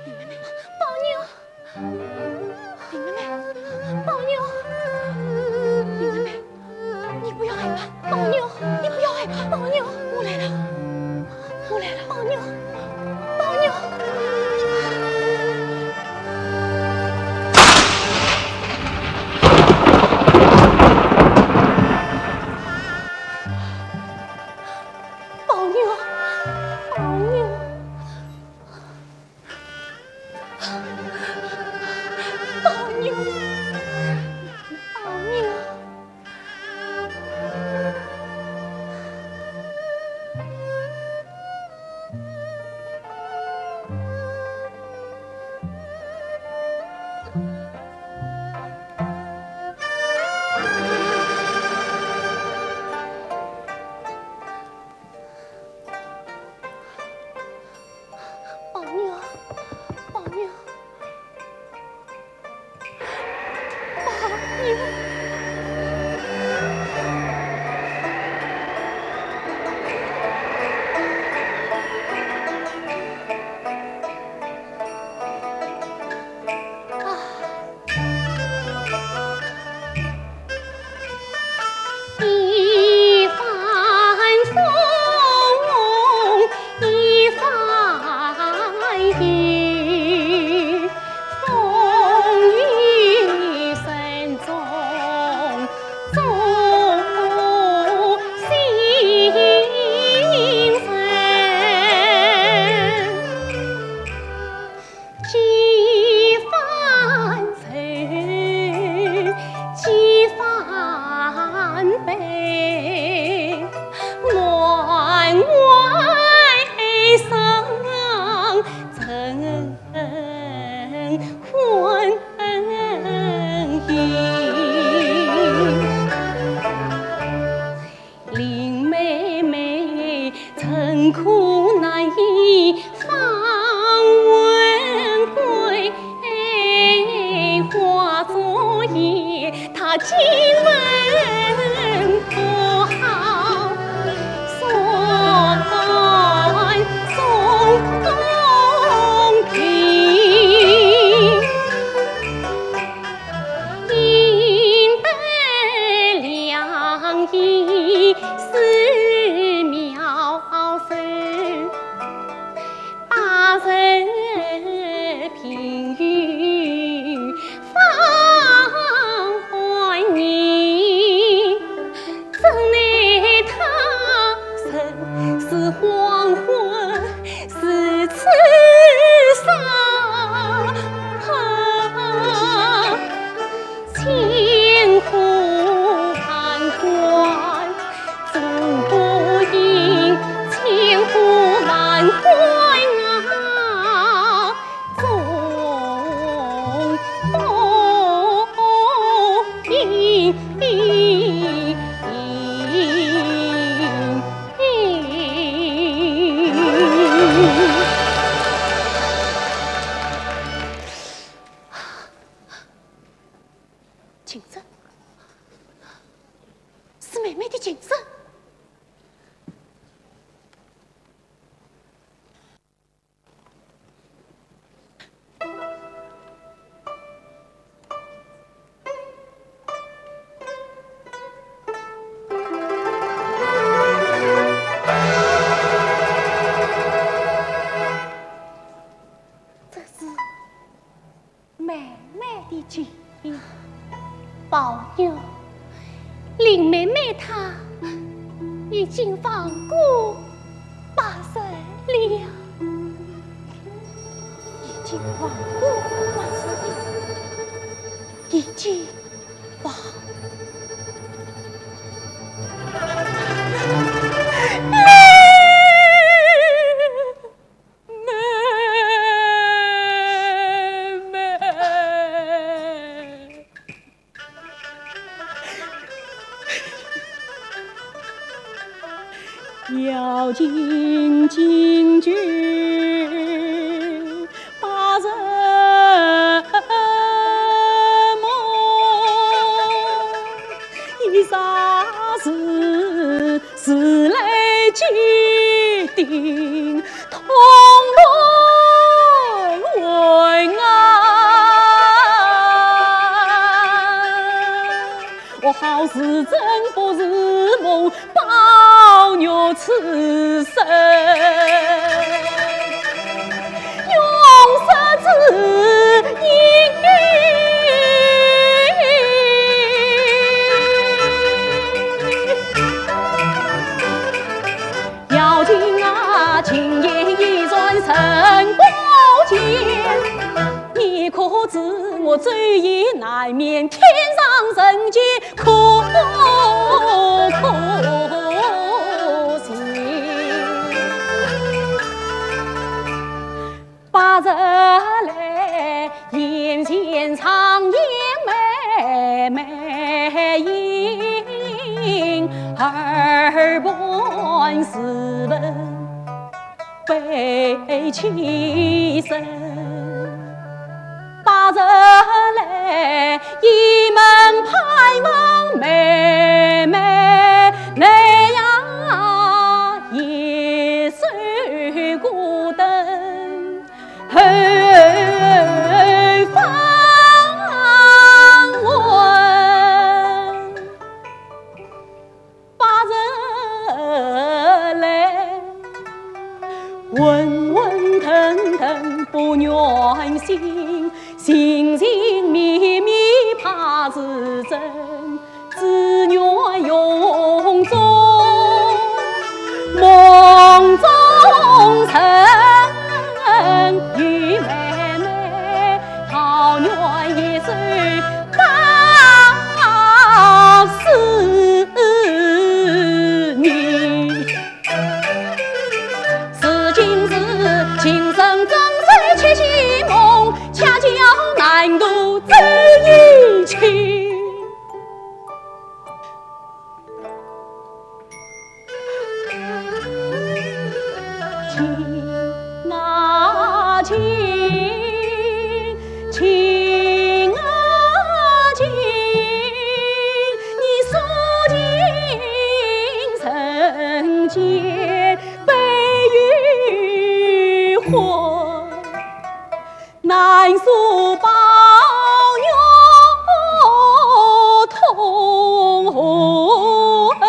林妹妹，宝妞，林妹妹，宝妞，林妹妹，你不要害怕，宝妞，你不要害怕，宝妞，我来了，我来了，宝妞，宝妞。宝妞，宝妞。宝妞，宝妞。妹妹的琴声。 这是妹妹的琴。宝玉，令妹妹她已经放过 八十了，已经放过八十了，已经放。要紧进去八十梦，一霎时，时来既定， 痛断魂啊！我好是真不是梦，宝玉此生永失之音。 要紧啊，轻言一转身不见。你可知我昼夜难眠，天上人间可可寻。 八十来，眼前常言妹妹影，耳畔时闻悲凄声。八十来，倚门盼望妹妹来呀，一首孤灯 后芳魂。八十来，昏昏腾腾不愿醒，寻寻觅觅怕是真。 只愿梦中，梦中人与妹妹，桃源一首八十年。是今是情深，怎生痴心梦，恰巧难渡这一曲。 情啊情，情啊情，你诉尽人间悲与欢。 难诉宝玉痛恨。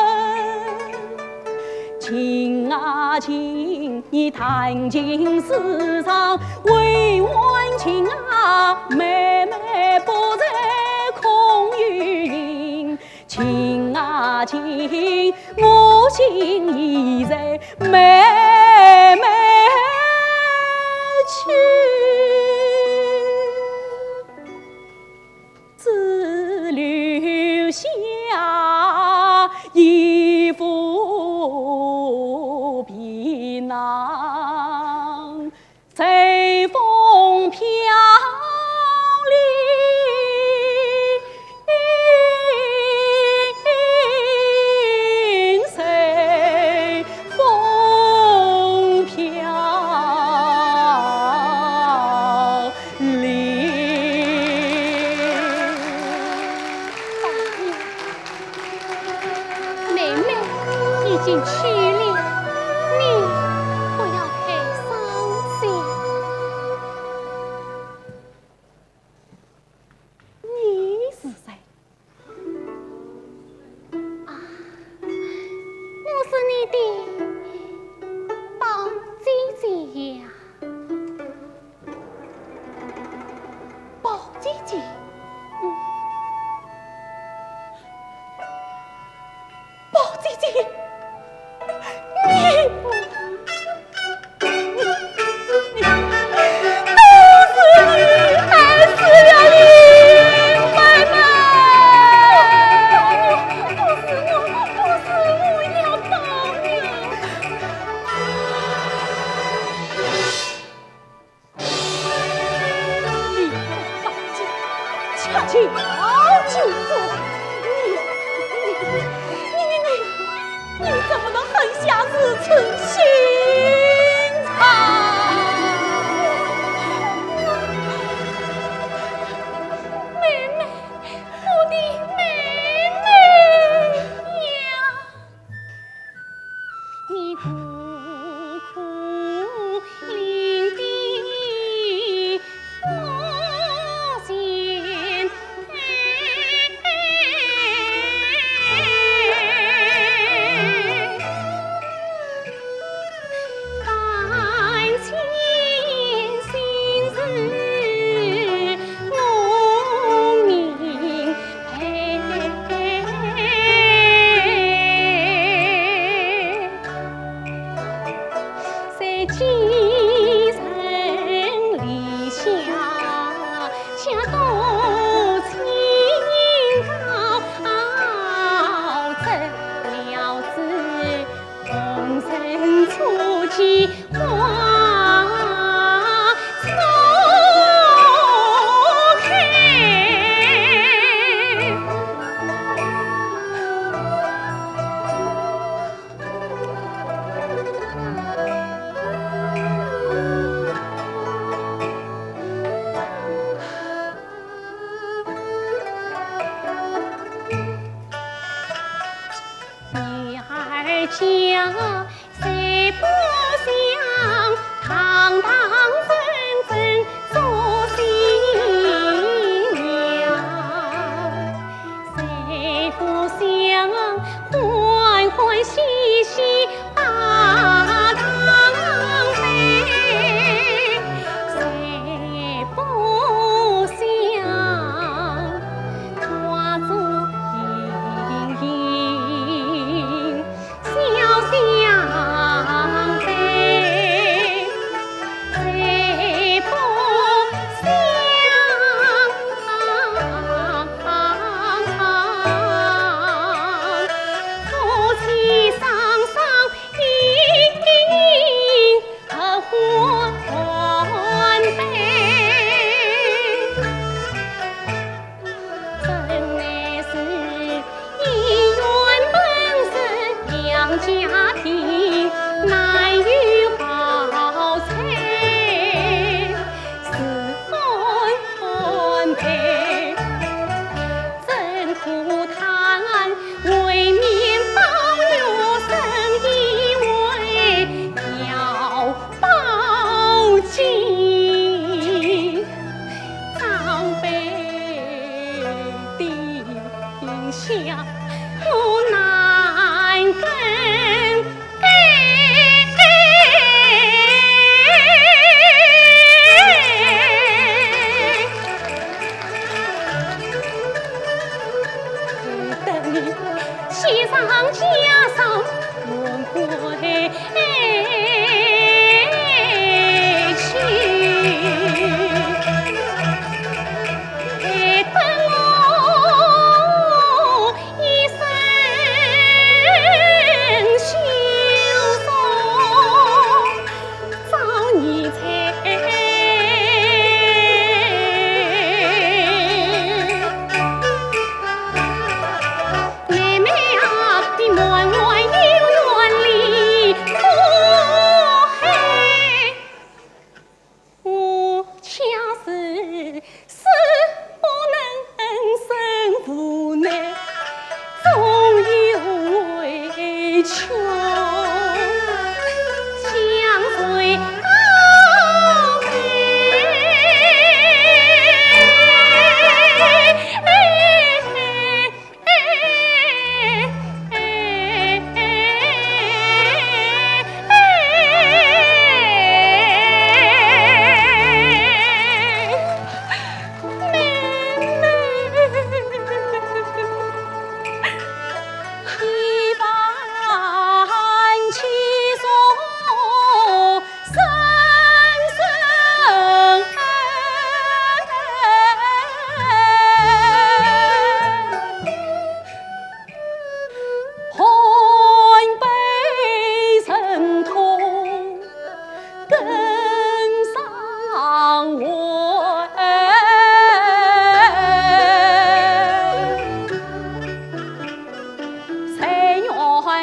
情啊情，你弹琴时常委婉情啊，妹妹不在空余音。 情啊情，我心已在妹妹处，只留下一副皮囊。 随风飘零。已经去了，你不要太伤心。你是谁？啊，我是你的宝姐姐呀。 宝姐姐，嗯，宝姐姐，你，你，你，都是你害死了林妹妹！不是我，不是我，要报应！ 你不报警，恰巧就做，你，你，你，你，你怎么能狠下如此心肠？妹妹，我的妹妹呀！ 你孤苦伶仃不贤配，万千心事我明白。 在寄人篱下，恰多清高，折了枝，红尘初见花初开。 女儿家 谁不想堂堂正正做新娘？谁不想欢欢喜喜把堂背？谁不想花烛盈盈？ 笑相陪，谁不想夫妻双双依依合欢悲？ 真乃是姻缘本是两家庭，难有好彩是欢欢悲。真可叹为民保育生，以为要 报警，长辈定下我难更改。 等你喜上加喜，荣归去。害得我一身羞愧。 遭你猜。妹妹啊，你满怀有缘哩，可恨我家事，死不能生，无奈终有委屈。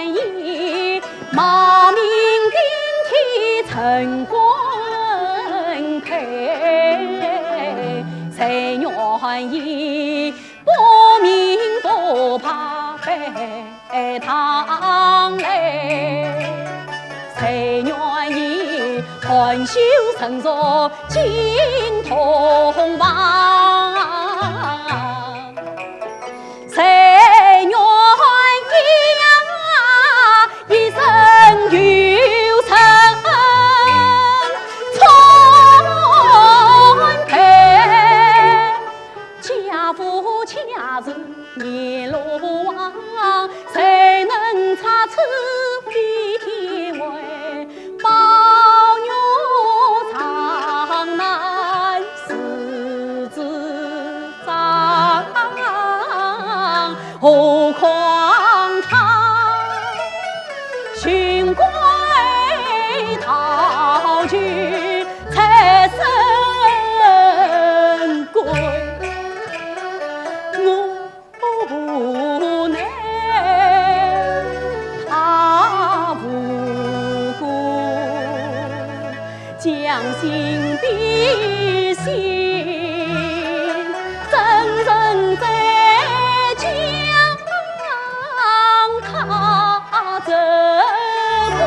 意，冒名顶替陈官配，谁愿意不明不白被当累？谁愿意含羞忍辱进洞房？ 谁愿意呀，一生有成穿配？家父家仇一路横，谁能拆穿飞天围？ 宝玉长难自主张，何况他循规蹈矩才深闺。我 无奈他无辜，将心比心，怎忍再将他责怪？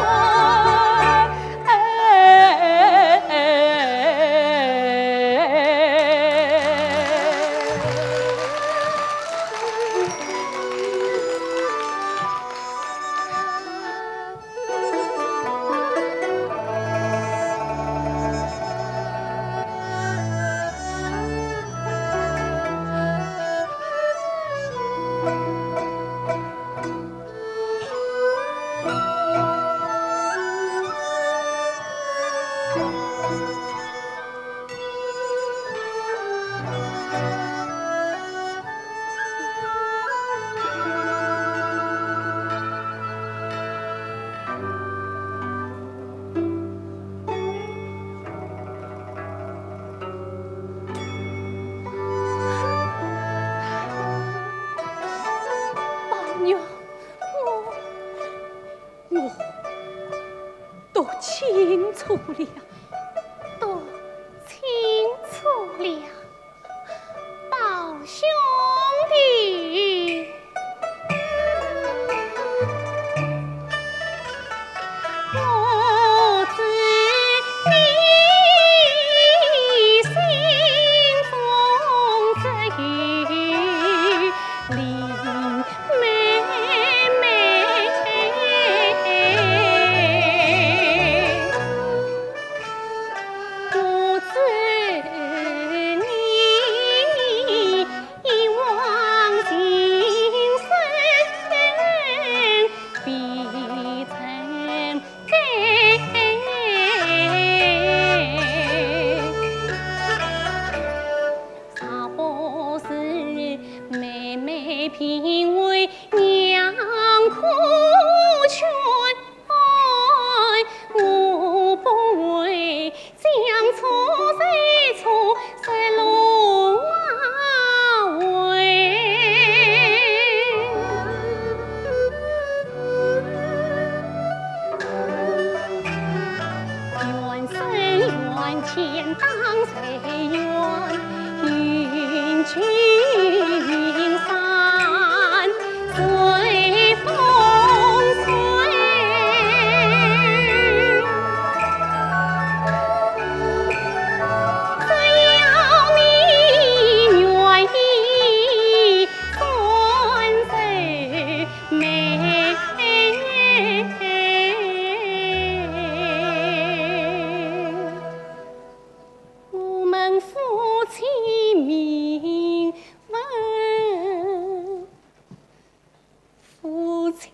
宝玉，我，我都清楚了。都清楚了，宝兄弟。 我知你心中只有林妹妹。我知你 一往情深必成悲。若不是妹妹并为娘苦劝，我不会 将错就错，是龙啊喂。缘深缘浅当随缘，云聚云散 随风随。只要你愿意遵守妹妹。 我们夫妻名分，夫妻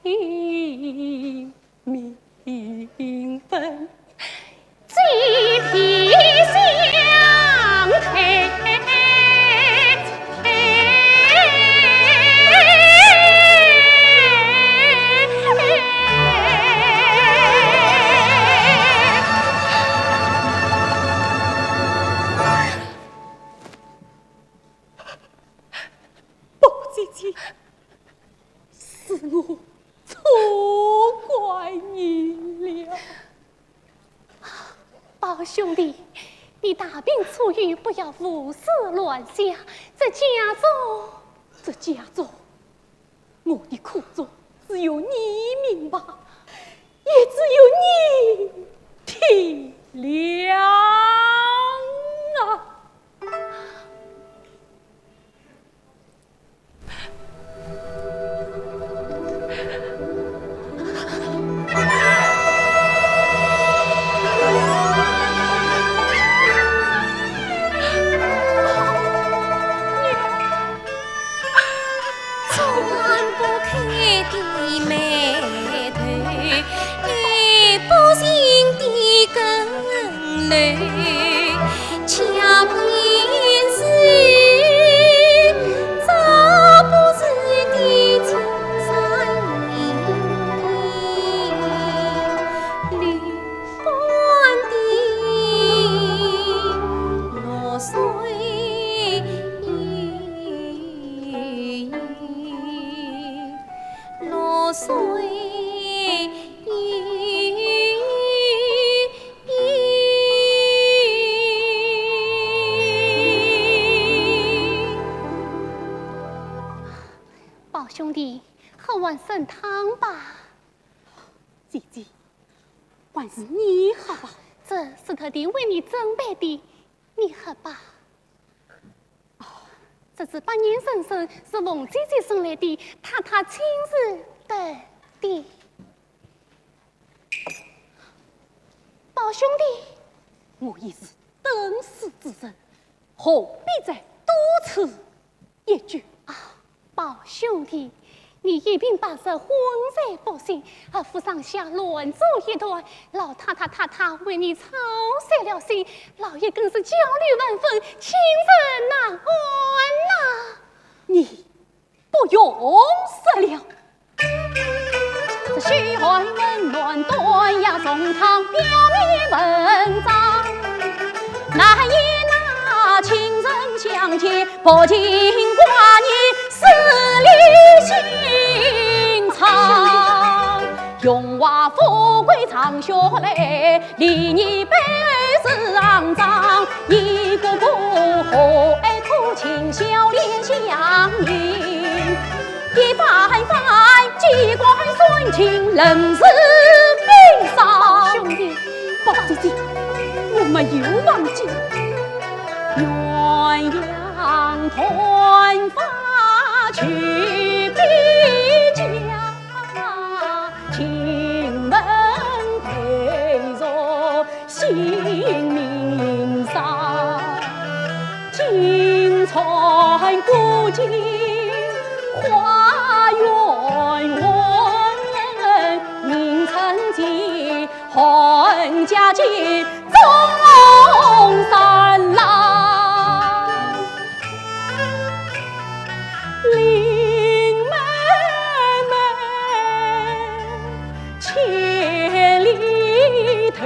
名分，举杯相对。 宝姐姐，是我错兄弟，你大病初愈，不要胡思乱想。这家中，这家中，我的苦衷只有你明白，也只有你体谅啊。 宝兄弟，喝碗参汤吧。姐姐，还是你喝吧。这是特地为你准备的，你喝吧。 这只百年人参是凤姐姐送来的，太太亲自炖的。宝兄弟，我已是等死之人，何必再多此一举？啊，宝兄弟， 你一贫百色，昏睡不醒，还扶上下乱作一团，老太太、太太为你操碎了心，老爷更是焦虑万分，亲生难安呐。你不用说了。这虚寒问暖，断药送汤，表面文章。难言那情深相见，薄情寡念， 死里心肠。荣华富贵长啸来，离你百世肮脏。一个个何爱苦情，笑脸相迎。一番番机关算尽，人事悲伤。兄弟，宝姐姐，我没有忘记。 鸳鸯团花去比肩，金门配着新名声，金川古井花园问，名称记 寒家境中山郎。林妹妹千里投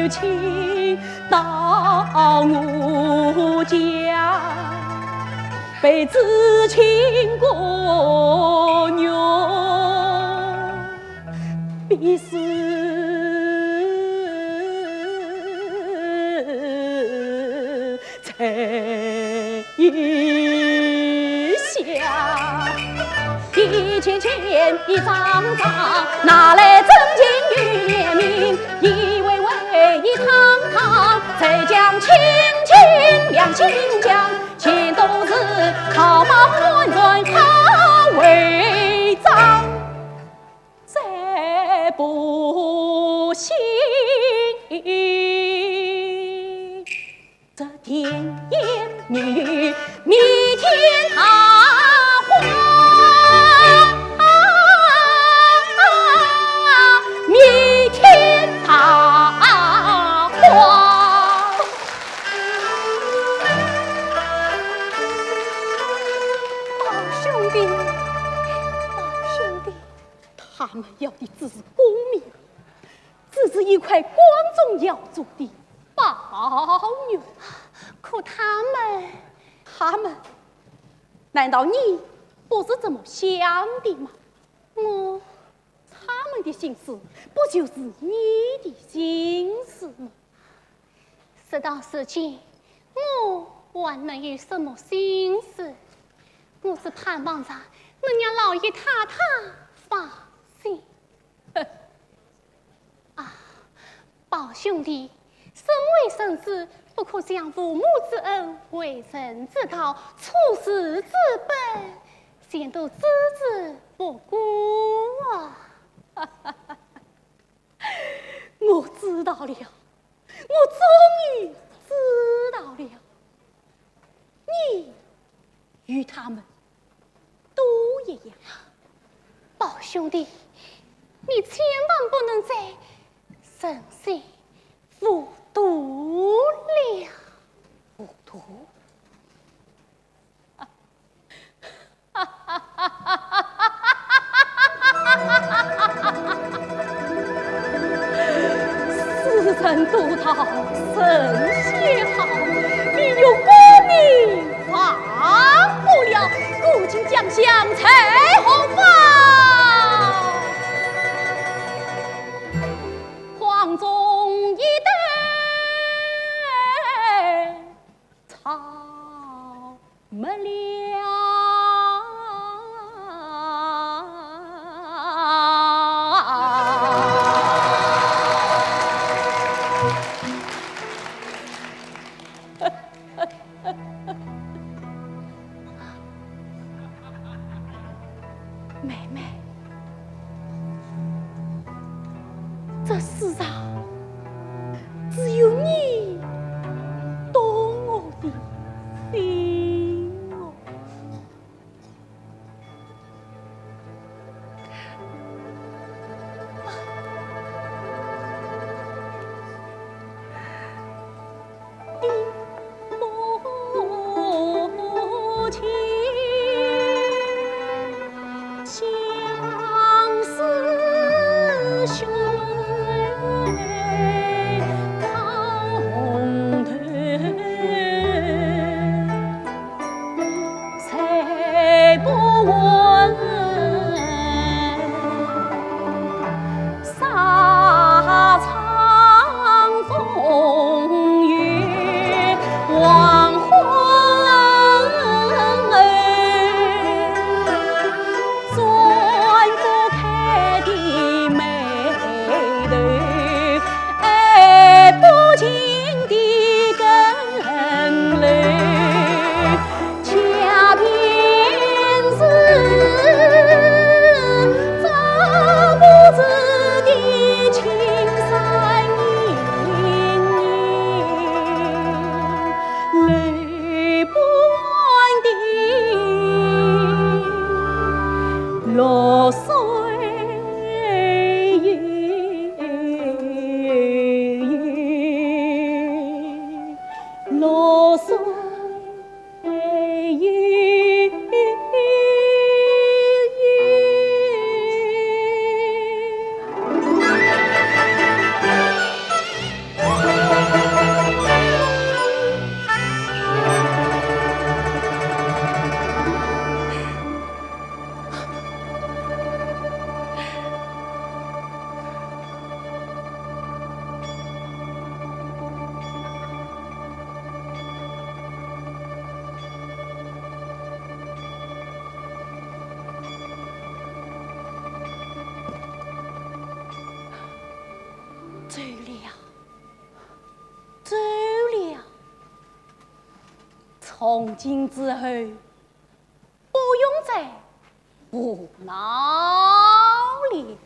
亲到我家，被知亲姑娘 必死在下。一钱钱一张张，拿来真情与怜悯，一位位一堂堂，再将亲情两心讲，全都是靠宝官船靠为账。 再不行，这甜言蜜语弥天大谎，弥天大谎。宝兄弟，宝兄弟。 他们要的只是功名，只是一块光宗耀祖的宝玉。可他们，他们，难道你不是这么想的吗？我，他们的心思不就是你的心思吗？直到如今，我还能有什么心思？我只盼望着能让老爷太太放心。啊，宝兄弟，身为人子，不可将父母之恩、为人之道、处世之本，全都置之不顾啊！ 我知道了，我终于知道了。你与他们都一样。宝兄弟，你千万不能再存心糊涂了。糊涂？ 世人都道神仙好，唯有官命忘不了，古今将相在何方？荒冢一带 草没了。妹妹，这世上只有你懂我的心哦。 走了，走了，从今之后，不用再胡闹了。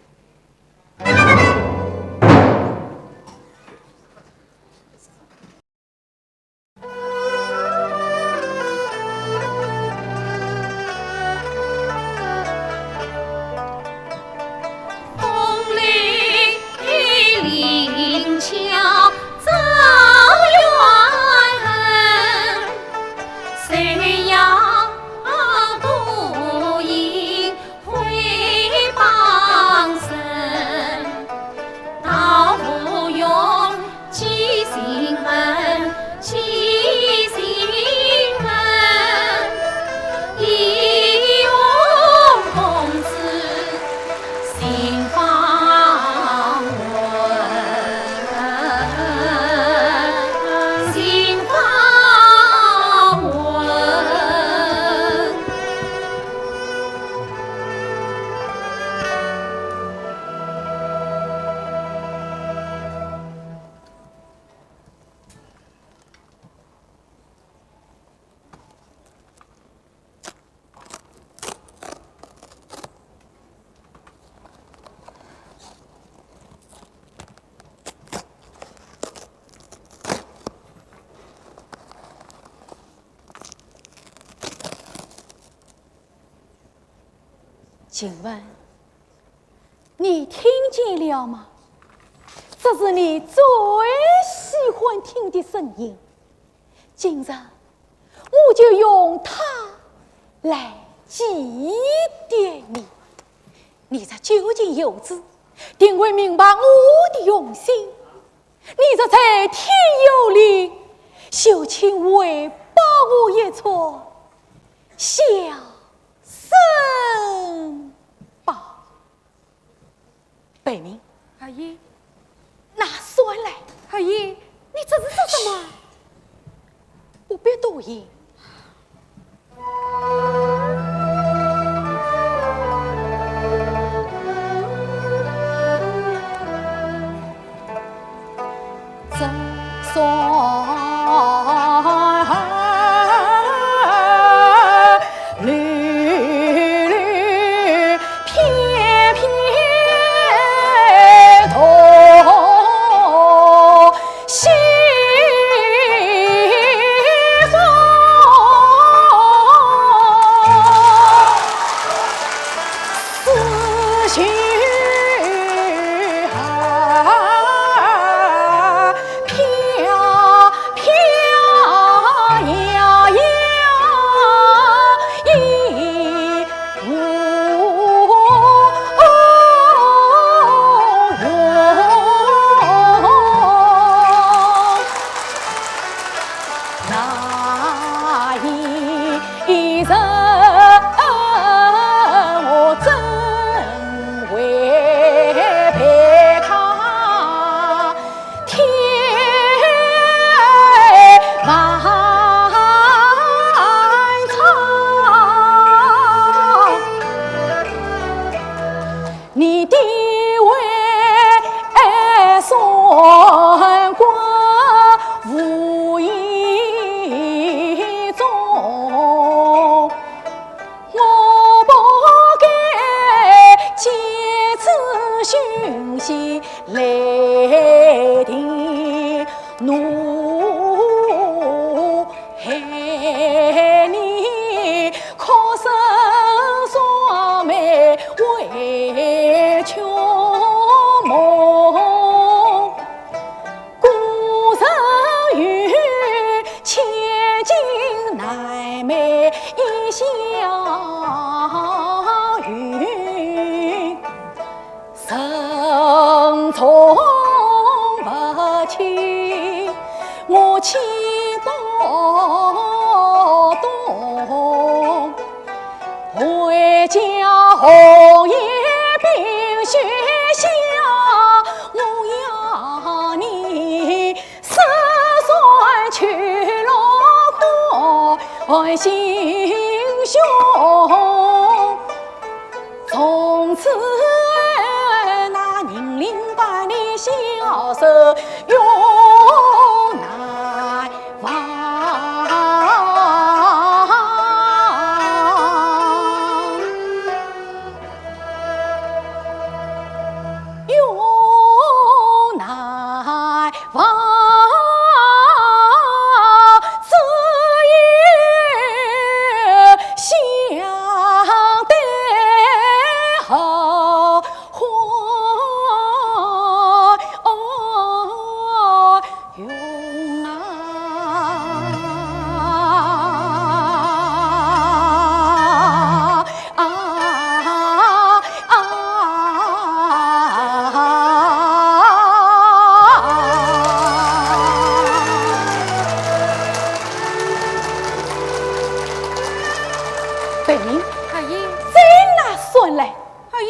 请问，你听见了吗？这是你最喜欢听的声音。今日我就用它来祭奠你。你这九斤油纸，定会明白我的用心。你这在天有灵，就请回报我一撮小生吧。 贝明。二爷。拿扇来。二爷，你这是做什么？不必多言。 贝明。二爷。再拿扇来。二爷，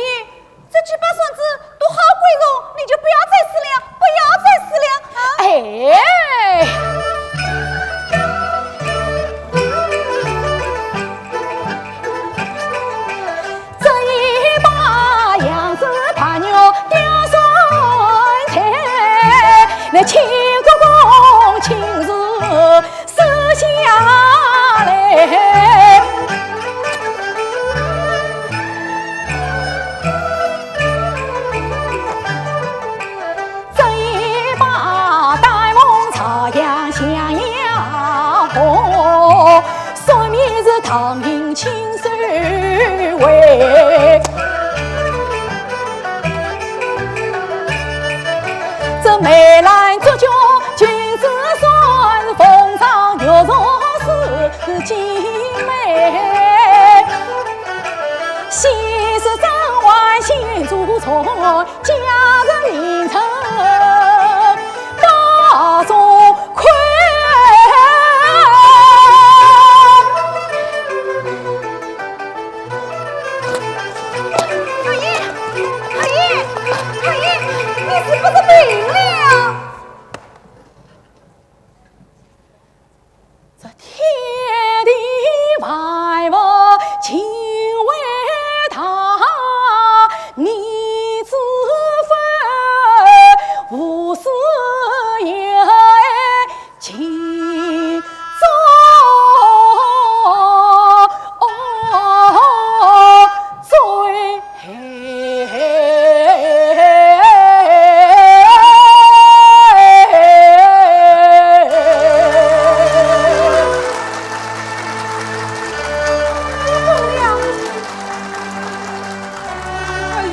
这几把扇子都好贵重，你就不要再使了，不要再使了啊！哎。梅兰竹菊君子算，凤凰玉树是金梅。昔时张奂先祖传，佳人名称大钟馗。二爷，二爷，二爷，你是不是病了？这天地万物尽伟大，你知否，无事有 情重罪。二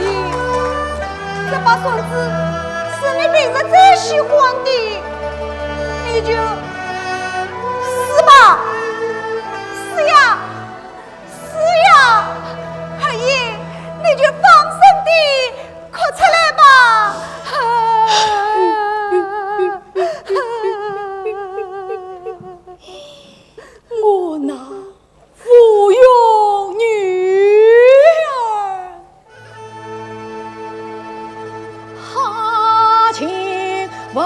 爷，这把扇子是你平日最喜欢的，你就撕吧，撕呀，撕呀！二爷，你就放声地哭出来吧。我呐， 无用女儿，哈！请问。